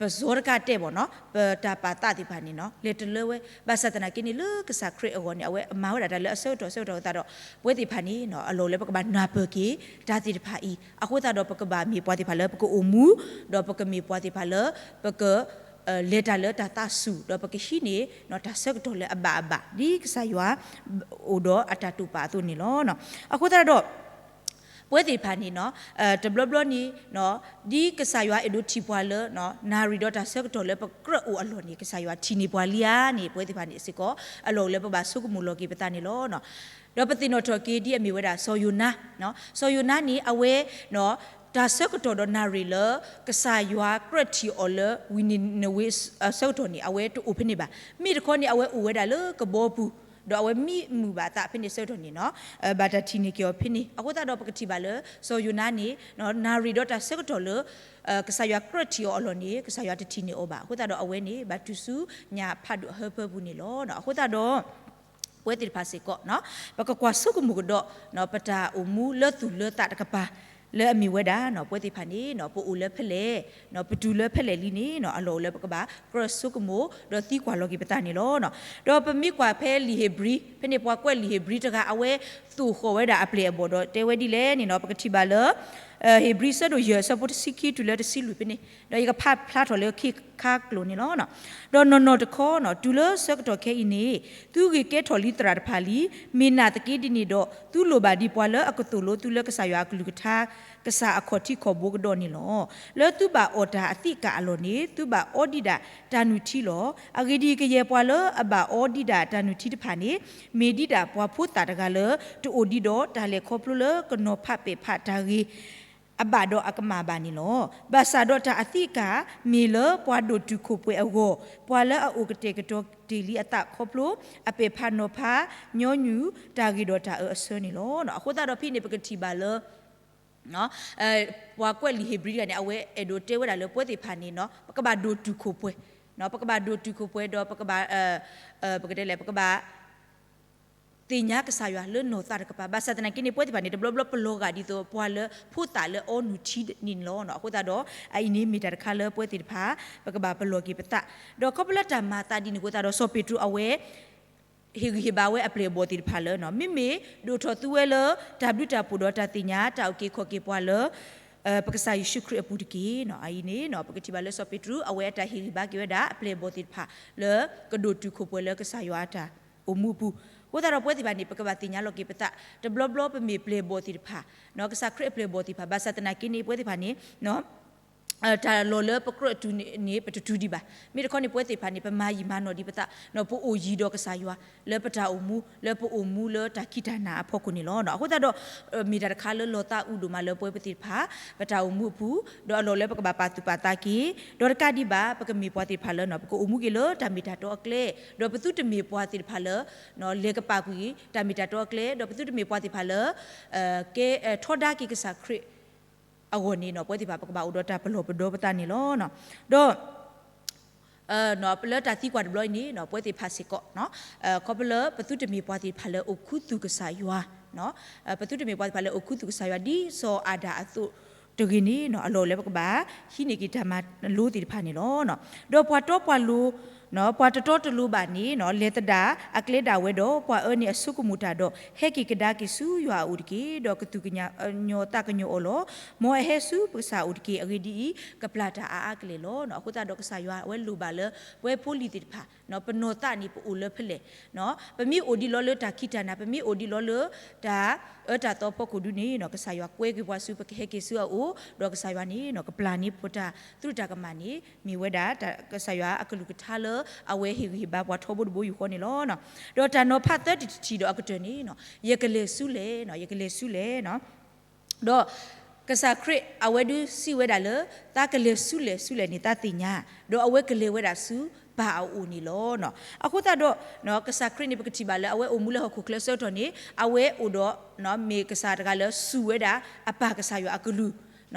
ပစီတကၢ်တဲာ်ဘၣ်နီၤ ပတၢ်ပာ်သးသ့ၣ်တဖၣ်န့ၣ်နီၤ လဲၤတလၢဝဲ, ဘၣ်ဆၣ်သနာ်က့န့ၣ် လၢကစၢ်ခရံာ်အဂီၢ်န့ၣ် အဝဲမၤဝဲဒၣ်တၢ်လၢအဆၢကတီၢ်ဆၢကတီၢ်အသးဒီး ပဝဲသ့ၣ်တဖၣ်န့ၣ်နီၤ အလီၢ်လၢပကဘၣ်နၢ်ပၢၢ်က့ၤ တၢ်သ့ၣ်တဖၣ်အံၤ အဃိသတးဒီး ပကဘၣ်မ့ၢ်ပှၤသ့ၣ်တဖၣ်လၢပကအိၣ်မူ ဒီးပကမ့ၢ်ပှၤသ့ၣ်တဖၣ်လၢ ပက လဲၤတၢ်လၢတၢ်သးစူၤ ဒီးပကဟံးန့ၢ် တၢ်ဆၢကတီၢ်လၢအဘၣ်အဘၣ် ဒ်ကစၢ်ယွၤ အိၣ်ဒီးအတၢ်တိာ်ပာ်အသိးန့ၣ်လီၤ. အဃိသတးဒီး ပဝဲသ့ၣ်တဖၣ်န့ၣ်နီၤ တဘျီဘျီန့ၣ် ဒ်ကစၢ်ယွၤအဲၣ်ဒိးထံၣ်ပှၤလၢ နၣ်ရံၣ်ဒီးတၢ်ဆၢကတီၢ်လၢပကြၢးအိၣ်အလီၢ်န့ၣ် ကစၢ်ယွၤထံၣ်န့ၢ်ပှၤလံဧါန့ၣ် ပဝဲသ့ၣ်တဖၣ်န့ၣ်စ့ၢ်ကီး အလီၢ်အိၣ်လၢပဘၣ်ဆိကမိၣ်လီၤက့ၤပသးန့ၣ်လီၤ. ဒီးပသ့ၣ်နီၣ်ထီၣ်က့ၤဒ်အမ့ၢ်ဝဲဒၣ်စီၤယိၤနါ, စီၤယိၤနါန့ၣ် အဝဲ တၢ်ဆၢကတီၢ်ဒီးနၣ်ရံၣ်လၢ ကစၢ်ယွၤကြၢးထံၣ်အီၤလၢ ဝံၤနံၤနဝ့အဆၢကတီၢ်န့ၣ် အဝဲတအိၣ်ဖဲန့ၣ်ဘၣ်. မ့ၢ်တခီန့ၣ် အဝဲအိၣ်ဝဲဒၣ်လၢကဘီပူၤ ဒီးအဝဲမံမုာ်ဘၣ်အသးဖဲန့ၣ်အဆၢကတီၢ်န့ၣ်နီၤ ဘၣ်တၢ်ထံၣ်န့ၢ်က့ၤအီၤဖဲန့ၣ်. အဃိသတးဒီးပကထံၣ်ဘၣ်လၢ စီၤယိၤနါန့ၣ် နၣ်ရံၣ်ဒီးတၢ်ဆၢကတီၢ်လၢ ကစၢ်ယွၤကြၢးထံၣ်အီၤအလီၢ်န့ၣ် ကစၢ်ယွၤတထံၣ်န့ၢ်အီၤဘၣ်. အဃိသတးဒီးအဝဲန့ၣ် ဘၣ်တူၢ်ဆူညၣ်ဖးဒိၣ်အဟၢဖၢပူၤန့ၣ်လီၤ. အဃိသတးဒီး ပဝဲသ့ၣ်တဖၣ်စ့ၢ်ကီး ပကကွၢ်ဆိကမိၣ်ကဒီး ပတၢ်အိၣ်မူလၢသူၣ်လၢသးတကပၤ လၢအမ့ၢ်ဝဲဒၣ် ပဝဲသ့ၣ်တဖၣ်န့ၣ် ပအိၣ်လၢဖဲလဲၣ် ပတုၤလၢဖဲလဲၣ်လံန့ၣ် အလီၢ်အိၣ်လၢပကဘၣ်ကြၢးဆိကမိၣ် ဒီးသံကွၢ်လီၤက့ၤပသးန့ၣ်လီၤ. ဒီးပမ့ၢ်ကွၢ်ဖဲလံာ်ဧ့ၤဘြံၤ ဖဲန့ၣ်ပှၤကွဲးလံာ်ဧ့ၤဘြံၤတဂၤ အဝဲသိၣ်ဃီၣ်ဝဲဒၣ်အပျဲၢ်အဘီၣ်ဒီးတဲဝဲဒ်လဲၣ်န့ၣ်နီၤ ပကထံၣ်ဘၣ်လၢ ဧ့ၤဘြံၤဆၢဒိၣ်ယဲၢ်အဆၢဖိတဆံခံတုၤလၢတဆံလွံၢ်ဖဲန့ၣ် ဒီးယကဖးဖျါထီၣ်လၢခံခါကျိာ်န့ၣ်လီၤ. ဒီးနီၢ်နီၢ်တခီနီၤ တုၤလၢဆၢကတီၢ်ခဲအံၤန့ၣ် သုဂ့ၤကဲထီၣ်လံသရၣ်တဖၣ်လံ. မ့ၢ်နာ်သက့ဒ်န့ၣ်ဒီး သုလိၣ်ဘၣ်ဒံးပှၤလၢအကသိၣ်လိသုလၢကစၢ်ယွၤအကလုၢ်ကထါ ကစၢ်အခီၣ်ထံးခီၣ်ဘိကဒီးန့ၣ်လီၤ. လၢသုဘၣ်အီၣ်တၢ်အသံးအကာ်အလီၢ်န့ၣ် သုဘၣ်အီဒံးဒၣ်တၢ်နုၢ်ထံလီၤ. အဂ့ၢ်ဒ်အံၤ, ကယဲၢ်ပှၤလၢအဘၣ်အီဒံးဒၣ်တၢ်နုၢ်ထံတဖၣ်န့ၣ် မ့ၢ်ဒံးဒၣ်ပှၤဖိသၣ်တဂၤလၢ တအိၣ်ဒံးဒီးတၢ်လဲၤခီဖျိလၢကနီၤဖးပဲာ်ဖးတၢ်ဂ့ၤ အဘၣ်ဒီးအကမၣ်ဘၣ်န့ၣ်လီၤ. ဘၣ်ဆၣ်ဒီးတၢ်အသံးအကာ် မ့ၢ်လၢပှၤဒိၣ်တုာ်ခိၣ်ပှဲၤအဂီၢ်, ပှၤလၢအအိၣ်ကတဲာ်ကတီၤတ့ၢ်လံအသးခီဖျိ အပဲာ်ဖးနီၤဖး ညီနုၢ်တၢ်ဂ့ၤဒီးတၢ်အၢအဆၢန့ၣ်လီၤ. အဃိသတးဒီးဖဲန့ၣ် ပကထံၣ်ဘၣ်လၢ ပှၤကွဲးလံာ်ဧ့ၤဘြံၤတဂၤန့ၣ် အဝဲအဲၣ်ဒိးတဲဝဲဒၣ်လၢပဝဲသ့ၣ်တဖၣ်န့ၣ် ပကဘၣ်ဒိၣ်တုာ်ခိၣ်ပှဲၤ, ပကဘၣ်ဒိၣ်တုာ်ခိၣ်ပှဲၤဒီးပကဘၣ် ပကတဲလဲၣ် ပကဘၣ် သ့ၣ်ညါကစၢ်ယွၤလၢနီၢ်သးတကပၤ. ဘၣ်ဆၣ်သနာ်က့န့ၣ် ပဝဲသ့ၣ်တဖၣ်န့ၣ် တဘျီဘျီပလီၤဂာ်ဒ်သိးပှၤလၢဖိသၣ်လၢအီနုၢ်ထံန့ၣ်လီၤ. အဃိသတးဒီး အအံၤန့ၣ်မ့ၢ်တၢ်တခါလၢပဝဲသ့ၣ်တဖၣ် ပကဘၣ်ပလီၢ်က့ၤပသး, ဒီးခီဖျိလၢတၢ်မၤအသးဒ်န့ၣ်အဃိသတးဒီး စီၤပ့းတရူးအဝဲ ဟ့ၣ်ဂံၢ်ဟ့ၣ်ဘါဝဲအပျဲၢ်အဘီၣ်သ့ၣ်တဖၣ်လၢ မ့မ့ၢ်ဒိၣ်ထီၣ်သုဝဲလၢတၢ်ဘျုးတၢ်ဖှိၣ်ဒီးတၢ်သ့ၣ်ညါတၢ်အုၣ်က့ၤခီၣ်က့ၤပှၤလၢ ပကစၢ်ယ့ၣ်ၡူးခရံာ်အပူၤတက့ၢ်. အအံၤန့ၣ် ပကထံၣ်ဘၣ်လၢစီၤပ့းတရူး အဝဲအတၢ်ဟ့ၣ်ဂံၢ်ဟ့ၣ်ဘါက့ၤဝဲဒၣ်အပျဲၢ်အဘီၣ်သ့ၣ်တဖၣ်လၢ ကဒိၣ်တုာ်ခိၣ်ပှဲၤလၢကစၢ်ယွၤအတၢ်အိၣ်မူအပူၤ. အဃိသတးဒီးပဝဲသ့ၣ်တဖၣ်န့ၣ် ပကဘၣ်သ့ၣ်ညါလီၤက့ၤပသး တဘျီဘျီပမ့ၢ်ပျဲၢ်အဘီၣ်သ့ၣ်တဖၣ် ကစၢ်ခရံာ်အပျဲၢ်အဘီၣ်သ့ၣ်တဖၣ် ဘၣ်ဆၣ်သနာ်က့န့ၣ် ပဝဲသ့ၣ်တဖၣ်န့ၣ် တၢ်လီၢ်လၢပကြၢးတုၤန့ၣ် ပတတုၤဒံးဘၣ်. မ့ၢ်တခီန့ၣ် ပဝဲသ့ၣ်တဖၣ်န့ၣ် ပမၤယံာ်မၤနီၢ်ဒံးပသး ပအိၣ်ယံၤဒီးကစၢ်ယွၤ လၢပတၢ်အိၣ်မူ လၢပအိၣ်မူလၢတၢ်ခံးတၢ်နၤအဖီခိၣ်န့ၣ်လီၤ. အဃိသတးဒီး မ့ၢ်တၢ်တခါလၢလီၤသးအုးဒိၣ်မးလၢပဝဲပသ့ၣ်တဖၣ် ပတၢ်အိၣ်မူအပူၤ ဒီးအလီၢ်လၢပကဘၣ်ပာ်သူၣ်ပာ်သးက့ၤ ဒီးတကးဒံးဘၣ် ပကမ့ၢ်ပှၤသ့ၣ်တဖၣ်လၢ ပကအိၣ်မူက့ၤလၢတၢ်မ့ၢ်တၢ်တီအကျဲ ဒီးပသုတမ့ၢ်ပှၤသ့ၣ်တဖၣ်လၢ လဲၤကပာ်ကွံာ်တၢ်မ့ၢ်တၢ်တီအကျဲ ဒီးပသုတမ့ၢ်ပှၤသ့ၣ်တဖၣ်လၢ ကဲထီဒါက့ၤကစၢ်ခရံာ် အဂီၢ်န့ၣ်နီၤ ပဝဲသ့ၣ်တဖၣ် ပကဘၣ်အိၣ်ဒီးတၢ်ပလီၢ်ပဒီပသးန့ၣ်လီၤ. ဒီး လၢတၢ်သံကွၢ်တဘျီအံၤန့ၣ် ပဝဲသ့ၣ်တဖၣ်စ့ၢ်ကီး ခီဖျိလၢပသုတမ့ၢ်ပှၤသ့ၣ်တဖၣ်လၢအိၣ်ခူသူၣ်ကစၢ်ယွၤ ပသုတမ့ၢ်ပှၤသ့ၣ်တဖၣ်လၢအိၣ်ခူသူၣ်ကစၢ်ယွၤ ဒ်စီၤအၤဒၣ်အသိးတဂ့ၤန့ၣ် အလီၢ်အိၣ်လၢပကဘၣ် ဟံးန့ၢ်က့ၤတၢ်မၤလိသ့ၣ်တဖၣ်န့ၣ်လီၤ. ဒီးပှၤတီပှၤလိၤ ပှၤတတီတလိၤဘၣ်န့ၣ် လဲၤသဒၣ်အကျဲဒၣ်ဝဲဒီး ပှၤအၢန့ၣ်အဆိကမိၣ်တၢ်ဒီး ဟဲက့ၤကဒါက့ၤဆူယွၤအအိၣ်တက့ၢ်. ဒီးကသူၣ်ကညီၤသးကညီၤအီၤလီၤ. မ်အဟဲဆူပကစၢ်အအိၣ်တက့ၢ်. အဂ့ၢ်ဒ်အံၤ, ကပျၢ်တၢ်အါအါကလဲာ်လီၤ. အဃိသတးဒီးကစၢ်ယွၤအဝဲလိၣ်ဘၣ်လၢ ပဝဲဖိလံၤသ့ၣ်တဖၣ် ပနီၢ်သးန့ၣ် ပအိၣ်လၢဖဲလဲၣ် ပမ့ၢ်အိၣ်ဒံးလီၤလၢတၢ်ခံးတၢ်နၤ ပမ့ၢ်အိၣ်ဒံးလီၤလၢ တၢ်အၢတၢ်သီဖီခိၣ်ဒုန့ၣ် ကစၢ်ယွၤကွဲက့ၤပှၤဆူ ပကဟဲက့ၤဆူအအိၣ် ဒီးကစၢ်ယွၤန့ၣ် ကပျၢ်န့ၢ်ပတၢ်သရူးတၢ်ကမၣ်န့ၣ် မ့ၢ်ဝဲဒၣ် ကစၢ်ယွၤအကလုၢ်ကထါလၢ အဝဲဟ့ၣ်ဂံၢ်ဟ့ၣ်ဘါပှၤထီဘိတဘိယူၢ်ဃီန့ၣ်လီၤ. ဒီးတၢ်နီၤဖးသၢတထံၣ်ဒီးအကတၢၢ်န့ၣ် ယကလဲၤဆူလဲၣ် ယကလဲၤဆူလဲၣ် ဒီးကစၢ်ခရံာ်အဝဲဒုးစံးဝဲဒၣ်လၢ သးကလဲၤဆူလဲၣ်ဆူလဲၣ်န့ၣ် သးသ့ၣ်ညါ, ဒီးအဝဲကလဲၤဝဲဒၣ်ဆူပၢ်အအိၣ်န့ၣ်လီၤ. အဃိသတးဒီး ကစၢ်ခရံာ်န့ၣ် ပကထံၣ်ဘၣ်လၢအဝဲအိၣ်မူလၢဟီၣ်ခိၣ်ချၢဆၢကတီၢ်န့ၣ် အဝဲအိၣ်ဒီး မ့ၢ်ကစၢ်တဂၤလၢစူၢ်ဝဲဒၣ်အပၢ်ကစၢ်ယွၤအကလုၢ်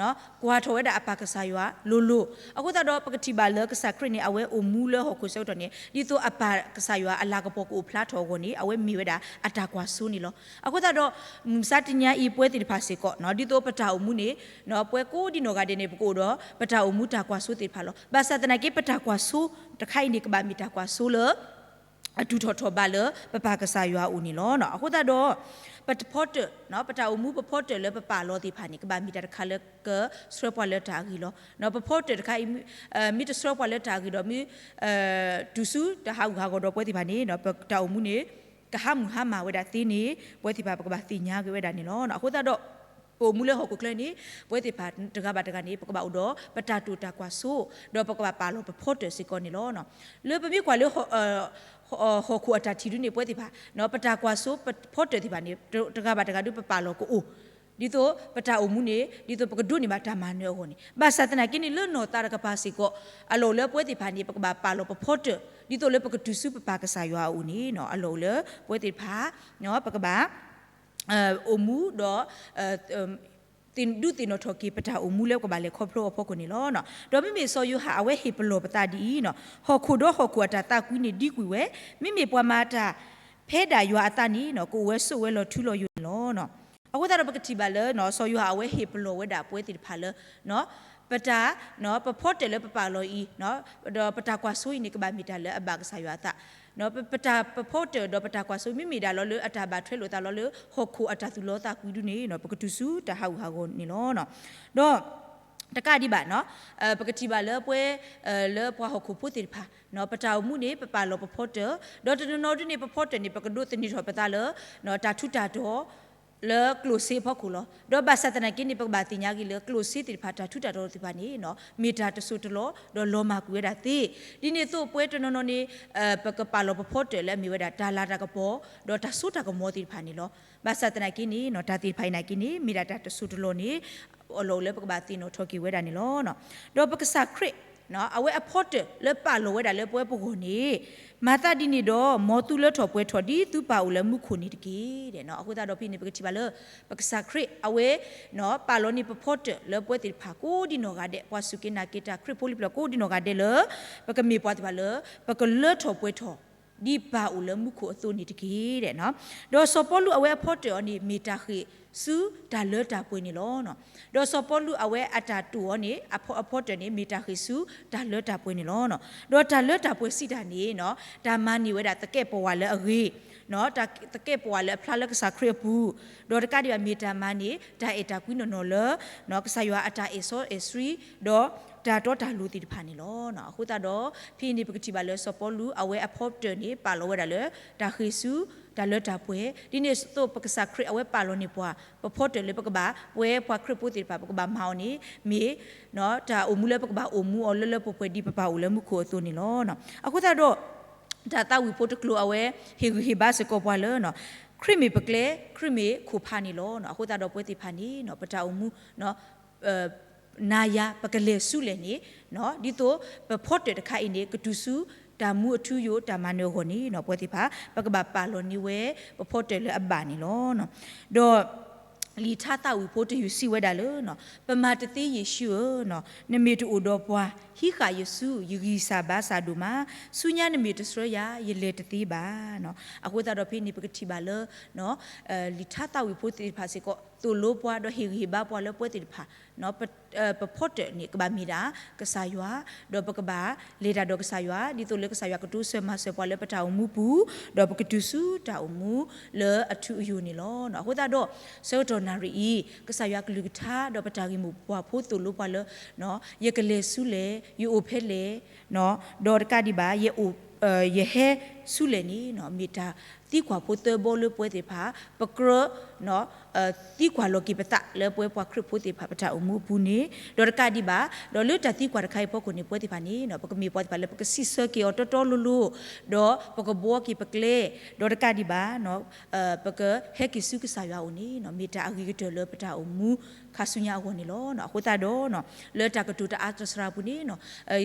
ကွၢ်ထီၣ်ဝဲဒၣ်အပၢ်ကစၢ်ယွၤလိၤလိၤ. အဃိသတးဒီး ပကထံၣ်ဘၣ်လၢကစၢ်ခရံာ်န့ၣ် အဝဲအိၣ်မူလၢဟီၣ်ခိၣ်ဆၢကတီၢ်န့ၣ် ဒ်သိးအပၢ်ကစၢ်ယွၤအလၤကပီၤကအိၣ်ဖျါထီၣ်အဂီၢ်န့ၣ် အဝဲမ့ၢ်ဝဲဒၣ်အတၢ်ကွၢ်စိန့ၣ်လီၤ. အဃိသတးဒီး မုၢ်မဆါတနံၤအံၤ ပဝဲသ့ၣ်တဖၣ်စ့ၢ်ကီး ဒ်သိးပတၢ်အိၣ်မူန့ၣ် ပှၤကိးဒ်နီၢ်ဂၤဒဲးန့ၣ် ပကအိၣ်ဒီး ပတၢ်အိၣ်မူတၢ်ကွၢ်စိသ့ၣ်တဖၣ်လီၤ. ဘၣ်ဆၣ်သနာ်က့ ပတၢ်ကွၢ်စိတခါအံၤန့ၣ် ကဘၣ်မ့ၢ်တၢ်ကွၢ်စိလၢ အတုၤထီၣ်ထီၣ်ဘးလၢပပၢ်ကစၢ်ယွၤအအိၣ်န့ၣ်လီၤ. အဃိသတးဒီး ပတဖီတၢၣ် ပတၢ်အိၣ်မူပဖီတၢၣ်လၢပပာ်လီၤသ့ၣ်တဖၣ်န့ၣ် ကဘၣ်မ့ၢ်တၢ်တခါလၢကဆှၢပှၤလၢတၢ်အဂ့ၤလီၤ. ပဖီတၢၣ်တခါအံၤ မ့ၢ်တဆှၢပှၤလၢတၢ်အဂ့ၤဒီး မ့ၢ် တုၤဆူတၢ်ဟးဂူာ်ဟးဂီၤဒီးပဝဲသ့ၣ်တဖၣ်န့ၣ် ပတၢ်အိၣ်မူန့ၣ် ကဟးမုၢ်ဟါမၢ်ဝဲဒၣ်သ့န့ၣ် ပဝဲသ့ၣ်တဖၣ်ပကဘၣ်သ့ၣ်ညါက့ၤဝဲဒၣ်န့ၣ်လီၤ. အဃိသတးဒီး ပအိၣ်မူလၢဟီၣ်ခိၣ်ချၢန့ၣ် ပဝဲသ့ၣ်တဖၣ်တဂၤဘၣ်တဂၤန့ၣ် ပကဘၣ်အိၣ်ဒီးပတၢ်တိာ်တၢ်ကွၢ်စိ ဒီးပကဘၣ်ပာ်လီၤပဖီတၢၣ်စ့ၢ်ကီးန့ၣ်လီၤ. လၢပမ့ၢ်ကွၢ်လၢ ဟီၣ်ခိၣ်အတၢ်ထံၣ်ဒုန့ၣ် ပဝဲသ့ၣ်တဖၣ် ပတၢ်ကွၢ်စိပဖီတၢၣ်သ့ၣ်တဖၣ်န့ၣ် တဂၤဘၣ်တဂၤဒုပပာ်လီၤကအိၣ် ဒ်သိးပတၢ်အိၣ်မူန့ၣ် ဒ်သိးပကဒိးန့ၢ်ဘၣ်တၢ်မၤနၢၤအဂီၢ်န့ၣ် ဘၣ်ဆၣ်သနာ်က့န့ၣ် လၢနီၢ်သးတကပၤစ့ၢ်ကီး အလီၢ်အိၣ်လၢပဝဲသ့ၣ်တဖၣ်န့ၣ် ပကဘၣ်ပာ်လီၤပဖီတၢၣ် ဒ်သိးလၢပကတုၤဆူပပၢ်ကစၢ်ယွၤအအိၣ်န့ၣ် အလီၢ်အိၣ်လၢပဝဲသ့ၣ်တဖၣ် ပကဘၣ် အိၣ်မူဒီး ဒုးသ့ၣ်နီၣ်ထီၣ်က့ၤပတၢ်အိၣ်မူလၢပကဘၣ်လဲၤခီဖျိအဖီခိၣ်န့ၣ်လီၤ. ဒီးမ့မ့ၢ်စီၤယိၤဟၣ်အဝဲဟ့ၣ်ပလီၢ်ပသးဒ်အံၤ, ဟီၣ်ခိၣ်ဒီးဟီၣ်ခိၣ်အတၢ်သးကွံန့ၣ်ဒံကွံာ်ဝဲ, မ့မ့ၢ်ပှၤမၤတၢ်ဖဲဒၣ်ယွၤအသးန့ၣ် ကအိၣ်ဝဲဆိးဝဲလီၤထူလီၤယိာ်န့ၣ်လီၤ. အဃိသတးဒီးပကထံၣ်ဘၣ်လၢ စီၤယိၤဟၣ်အဝဲဟ့ၣ်ပလီၢ်ဝဲဒၣ်ပဝဲသ့ၣ်တဖၣ်လၢ ပတၢ် ပဖီတၢၣ်လၢပပာ်လီၤအံၤ ဒီးပတၢ်ကွၢ်စိအံၤန့ၣ် ကဘၣ်မ့ၢ်တၢ်လၢအဘၣ်ကစၢ်ယွၤအသး, ပတၢ်ပဖီတၢၣ်ဒီးပတၢ်ကွၢ်စိ မ့မ့ၢ်ဒၣ်လီၤလၢအတၢ်ဘၣ်ထွဲလိာ်သးလီၤလၢဟီၣ်ခိၣ်အတၢ်သူၣ်လီသးကွံဒုန့ၣ် ပကတုၤဆူတၢ်ဟးဂူာ်ဟးဂီၤန့ၣ်လီၤ. ဒီးတကးဒံးဘၣ် ပကထံၣ်ဘၣ်လၢပဝဲ လၢပှၤဟီၣ်ခိၣ်ဖိသ့ၣ်တဖၣ် ပတၢ်အိၣ်မူန့ၣ် ပပာ်လီၤပဖီတၢၣ်, ဒီးတနီၤနီၤဒုန့ၣ် ပဖီတၢၣ်န့ၣ် ပကဒိးသန့ၤထီၣ်ပသးလၢ တၢ်ထူးတၢ်တီၤ လၢကျိၣ်စ့အဖီခိၣ်လီၤ. ဒီးဘၣ်ဆၣ်သနာ်က့န့ၣ် ပကဘၣ်သ့ၣ်ညါက့ၤလၢကျိၣ်စ့သ့ၣ်တဖၣ် တၢ်ထူးတၢ်တီၤသ့ၣ်တဖၣ်န့ၣ် မ့ၢ်တၢ်တစိၢ်တလီၢ် ဒီးလီၤမၢ်ကွံာ်ဝဲဒၣ်သ့. ဒ်န့ၣ်အသိးပဝဲတနီၤနီၤန့ၣ် ပကပာ်လီၤပဖီတၢၣ်လၢအမ့ၢ်ဝဲဒၣ်တၢ်လၤတၢ်ကပီၤ ဒီးတၢ်စိတၢ်ကမီၤသ့ၣ်တဖၣ်န့ၣ်လီၤ. ဘၣ်ဆၣ်သနာ်က့န့ၣ် တၢ်သ့ၣ်တဖၣ်အံၤနာ်က့န့ၣ် မ့ၢ်ဒၣ်တၢ်တစိၢ်တလီၢ်န့ၣ် အလီၢ်အိၣ်လၢပကဘၣ်သ့ၣ်နီၣ်ထီၣ်က့ၤဝဲဒၣ်န့ၣ်လီၤ. ဒီးပကစၢ်ခရံာ် အဝဲအဖီတၢၣ်လၢပာ်လီၤဝဲဒၣ်လၢပဝဲပဂီၢ်န့ၣ် မၤသးဒ်န့ၣ်ဒီး မ်သုလၢထီၣ်ပှဲၤထီၣ်ဒ်သုပၢ်အိၣ်လၢမူခိၣ်န့ၣ်တက့ၢ်. အဃိသတးဒီးဖဲန့ၣ် ပကထံၣ်ဘၣ်လၢ ပကစၢ်ခရံာ်အဝဲ ပာ်လီၤန့ၢ်ပဖီတၢၣ်လၢပဝဲသ့ၣ်တဖၣ်ကိးဒံနီၢ်ဂၤဒဲး ပှၤစူၢ်က့ၤနာ်က့ၤတၢ်ခရံာ်ဖိလံၤပျီၢ်ကိးဒံနီၢ်ဂၤဒဲးလၢ ပကမ့ၢ်ပှၤသ့ၣ်တဖၣ်လၢ ပကလၢထီၣ်ပှဲၤထီၣ် ဒ်ပၢ်အိၣ်လၢမူခိၣ်အသိးန့ၣ်တက့ၢ်. ဒီးစီၤပီလူးအဝဲအဖီတၢၣ်အီၤန့ၣ် မ့ၢ်တၢ်ဃ့ၢ်ဆူတၢ်လၢတၢ်ပှဲၤန့ၣ်လီၤ. ဒီးစီၤပီလူးအဝဲအတၢ်တိာ်အီၤန့ၣ် အဖီတၢၣ်န့ၣ် မ့ၢ်တၢ်ဃ့ၢ်ဆူတၢ်လၢတၢ်ပှဲၤန့ၣ်လီၤ. ဒီးတၢ်လၢတၢ်ပှဲၤစံးတၢ်န့ၣ် တၢ်မၤန့ၢ်ဝဲဒၣ်သကဲးပဝးလၢအဂ့ၤ တၢ်သကဲးပဝးလၢအဖျါလၢကစၢ်ခရံာ်အပူၤ, ဒီးတကးဒံးဘၣ်မ့ၢ်တၢ်မၤန့ၢ် တၢ်အဲၣ်တၢ်ကွံနီၢ်နီၢ်လၢ ကစၢ်ယွၤအတၢ်အဲၣ်စီအဲၣ်ဆှံ ဒီးတၢ်တီတၢ်လိၤသ့ၣ်တဖၣ်န့ၣ်လီၤ. အဃိသတးဒီး ဖဲန့ၣ်ပကထံၣ်ဘၣ်လၢစီၤပီလူး အဝဲအဖီတၢၣ်န့ၣ် ပာ်လီၤဝဲဒၣ်လၢ တၢ်ဃ့ၢ်ဆူ တၢ်လၢတၢ်ပှဲၤ, ဒ်န့ၣ်အသိးပကစၢ်ခရံာ်အဝဲပာ်လီၤန့ၢ်ပှၤ ပဖီတၢၣ်လၢပကဘၣ် ပဝဲပှၤခရံာ်ဖိသ့ၣ်တဖၣ် ပကဘၣ်မၤအီၤန့ၣ် မ့ၢ် တၢ်အိၣ်မူလၢပကဘၣ်အိၣ်မူအီၤလၢလၢပှဲၤပှဲၤဒ်ပပၢ်အိၣ်လၢမူခိၣ်အသိးန့ၣ်လီၤ. အဃိသတးဒီး တၢ်သးဝံၣ်ဖိတကျိၤအဝဲ ဟ့ၣ်ဂံၢ်ဟ့ၣ်ဘါစ့ၢ်ကီးပှၤလၢ ခရံာ်မ့ၢ်ပကျဲ ခရံာ်မ့ၢ်ခိၣ်ဖးန့ၣ်လီၤ. အဃိသတးဒီးပဝဲသ့ၣ်တဖၣ်န့ၣ် ပတၢ်အိၣ်မူ နၤယၤ ပကလဲၤဆူလဲၣ်န့ၣ် ဒ်သိးပဖီတၢၣ်တခါအံၤန့ၣ် ကတုၤဆူတၢ်မူအထူအယိာ် တၢ်မၤနၢၤအဂီၢ်န့ၣ် ပဝဲသ့ၣ်တဖၣ် ပကဘၣ်ပာ်လီၤန့ၢ်ဝဲ ပဖီတၢၣ်လၢအဘၣ်န့ၣ်လီၤ. ဒီး လံာ်ထါသးဝံၣ်ဖိတယုၢ်စံးဝဲဒၣ်လၢ ပမၤတသ့ယ့ၣ်ၡူးဧၢ, နမ့ၢ်တအိၣ်ဒီးပှၤ ဟံးဃာ်ယဆူ ယဂံၢ်စၢ်ဘါစၢ်ဒိၣ်မး, ဆူညါနမ့ၢ်တဆှၢယၤ ယလဲၤတသ့ဘၣ်. အဃိသတးဒီးဖဲန့ၣ် ပကထံၣ်ဘၣ်လၢ လံာ်ထါသးဝံၣ်ဖိသ့ၣ်တဖၣ်စ့ၢ်ကီး သိၣ်လိပှၤဒီးဟ့ၣ်ဂံၢ်ဟ့ၣ်ဘါပှၤလၢပဝဲသ့ၣ်တဖၣ် ပဖီတၢၣ်န့ၣ် ကဘၣ်မ့ၢ်ဒၣ်ကစၢ်ယွၤ, ဒီးပကဘၣ်လဲၤတၢ်ဒီးကစၢ်ယွၤ ဒ်သိးလၢကစၢ်ယွၤကတိစၢၤမၤစၢၤပှၤလၢပတၢ်အိၣ်မူပူၤ, ဒီးပကတုၤဆူတၢ်အိၣ်မူလၢအထူအယိာ်န့ၣ်လီၤ. အဃိသတးဒီး ဆၢကတီၢ်နၣ်ရံၣ်အံၤ ကစၢ်ယွၤကလုၢ်ကထါ ဒီးပတၢ်ဂ့ၢ်မိၢ်ပှၢ်ဖိသိၣ်လိပှၤလၢ ယကလဲၤဆူလဲၣ်, ယအိၣ်ဖဲလဲၣ်, ဒီးတကးဒံးဘၣ် ယအိၣ် ယဟဲဆူလဲၣ်န့ၣ် မ့ၢ်တၢ်သံကွၢ်ဖိသၢဘီလၢပဝဲသ့ၣ်တဖၣ် ပကြၢး သံကွၢ်လီၤက့ၤပသးလၢပဝဲပှၤခရံာ်ဖိသ့ၣ်တဖၣ်ပတၢ်အိၣ်မူအပူၤန့ၣ်, ဒီးတကးဒံးဘၣ် ဒီးလၢတၢ်သံကွၢ်တခါအံၤအဖီခိၣ်န့ၣ် ပဝဲသ့ၣ်တဖၣ်န့ၣ် ပကမ့ၢ်ပှၤသ့ၣ်တဖၣ်လၢပကစံးဆၢက့ၤအီၤတီတီလိၤလိၤ, ဒီးပကဘှီက့ၤပကျဲ, ဒီးတကးဒံးဘၣ် ပကဟဲက့ၤဆူကစၢ်ယွၤအအိၣ်န့ၣ် မ့ၢ်တၢ်အဂ့ၤကတၢၢ်လၢပတၢ်အိၣ်မူခါဆူညါအဂီၢ်န့ၣ်လီၤ. အဃိသတးဒီး လၢတၢ်ကတိၤတအါတစှၤပူၤန့ၣ်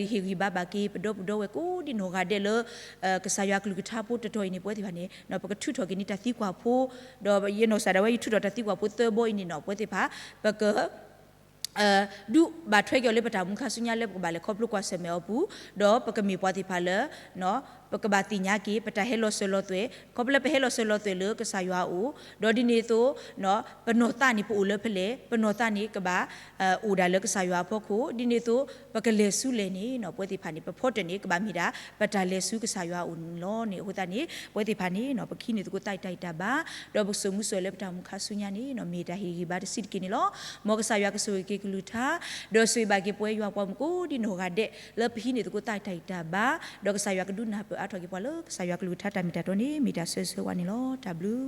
ဟ့ၣ်ဂံၢ်ဘါဘၣ်က့ၤပဒီပုၢ်ဒီဝဲၢ်ကိးဒံနီၢ်ဂၤဒဲးလၢ ကစၢ်ယွၤကလုၢ်ကထါဖိတတီၤအံၤန့ၣ် ပဝဲသ့ၣ်တဖၣ်န့ၣ် ပကထုးထီၣ်က့ၤန့ၢ်တၢ်သံကွၢ်ဖိ, ဒီးယနီၢ်ကစၢ်ဒၣ်ဝဲ ယထုးထီၣ်တၢ်သံကွၢ်ဖိသၢဘီအံၤန့ၣ် ပဝဲသ့ၣ်တဖၣ် ပက ဒုးဘၣ်ထွဲက့ၤအီၤလၢပတၢ်မူခါဆူညါလၢပကဘၣ်လဲၤခီဖျိကွၢ်ဆၢၣ်မဲာ်အီၤပူၤ, ဒီးပကမ့ၢ်ပှၤသ့ၣ်တဖၣ်လၢ ပကဘၣ်သ့ၣ်ညါက့ၤ ပတၢ်ဟဲလီၤစၢၤလီၤသွဲၣ်, ခီဖျိလၢပဟဲလီၤစၢၤလီၤသွဲၣ်လၢကစၢ်ယွၤအအိၣ်, ဒီးဒ်န့ၣ်အသိး ပနီၢ်သးန့ၣ် ပအိၣ်လၢဖဲလဲၣ်, ပနီၢ်သးန့ၣ် ကဘၣ် အိၣ်ဒၣ်လၢကစၢ်ယွၤအဖီခိၣ်, ဒ်န့ၣ်အသိး ပကလဲၤဆူလဲၣ်န့ၣ် ပဝဲသ့ၣ်တဖၣ်န့ၣ် ပဖီတၢၣ်န့ၣ် ကဘၣ်မ့ၢ်ဒၣ် ပတၢ်လဲၤဆူကစၢ်ယွၤအအိၣ်န့ၣ်လီၤန့ၣ်. အဃိသတးန့ၣ် ပဝဲသ့ၣ်တဖၣ်န့ၣ် ပကဟံးန့ၢ်သကိးတၢ်အံၤတၢ်ဘါ, ဒီးပကစိာ်မူစိာ်လၢပတၢ်မူခါဆူညါန့ၣ် မ့ၢ်တၢ်ဟ့ၣ်ဂံၢ်ဘါတဆံးတက့ၢ်န့ၣ်လီၤ. မ်ကစၢ်ယွၤကဆိၣ်ဂ့ၤက့ၤကလုၢ်ကထါ, ဒီးဆိၣ်ဂ့ၤဘၣ်က့ၤပဝဲယွၤပှၤမုၣ်ကိးဒံနီၢ်ဂၤဒဲး လၢပဟံးန့ၢ်သကိးတၢ်အံၤတၢ်ဘါ, ဒီးကစၢ်ယွၤကဒုးနၢ်ပၢၢ်အါထီၣ်က့ၤပှၤလၢကစၢ်ယွၤကလုၢ်ကထါတၢ်မ့ၢ်တၢ်တီန့ၣ် မ့ၢ်တၢ်ဆၢဂ့ၤဆၢဝါန့ၣ်လီၤ. တၢ်ဘျုး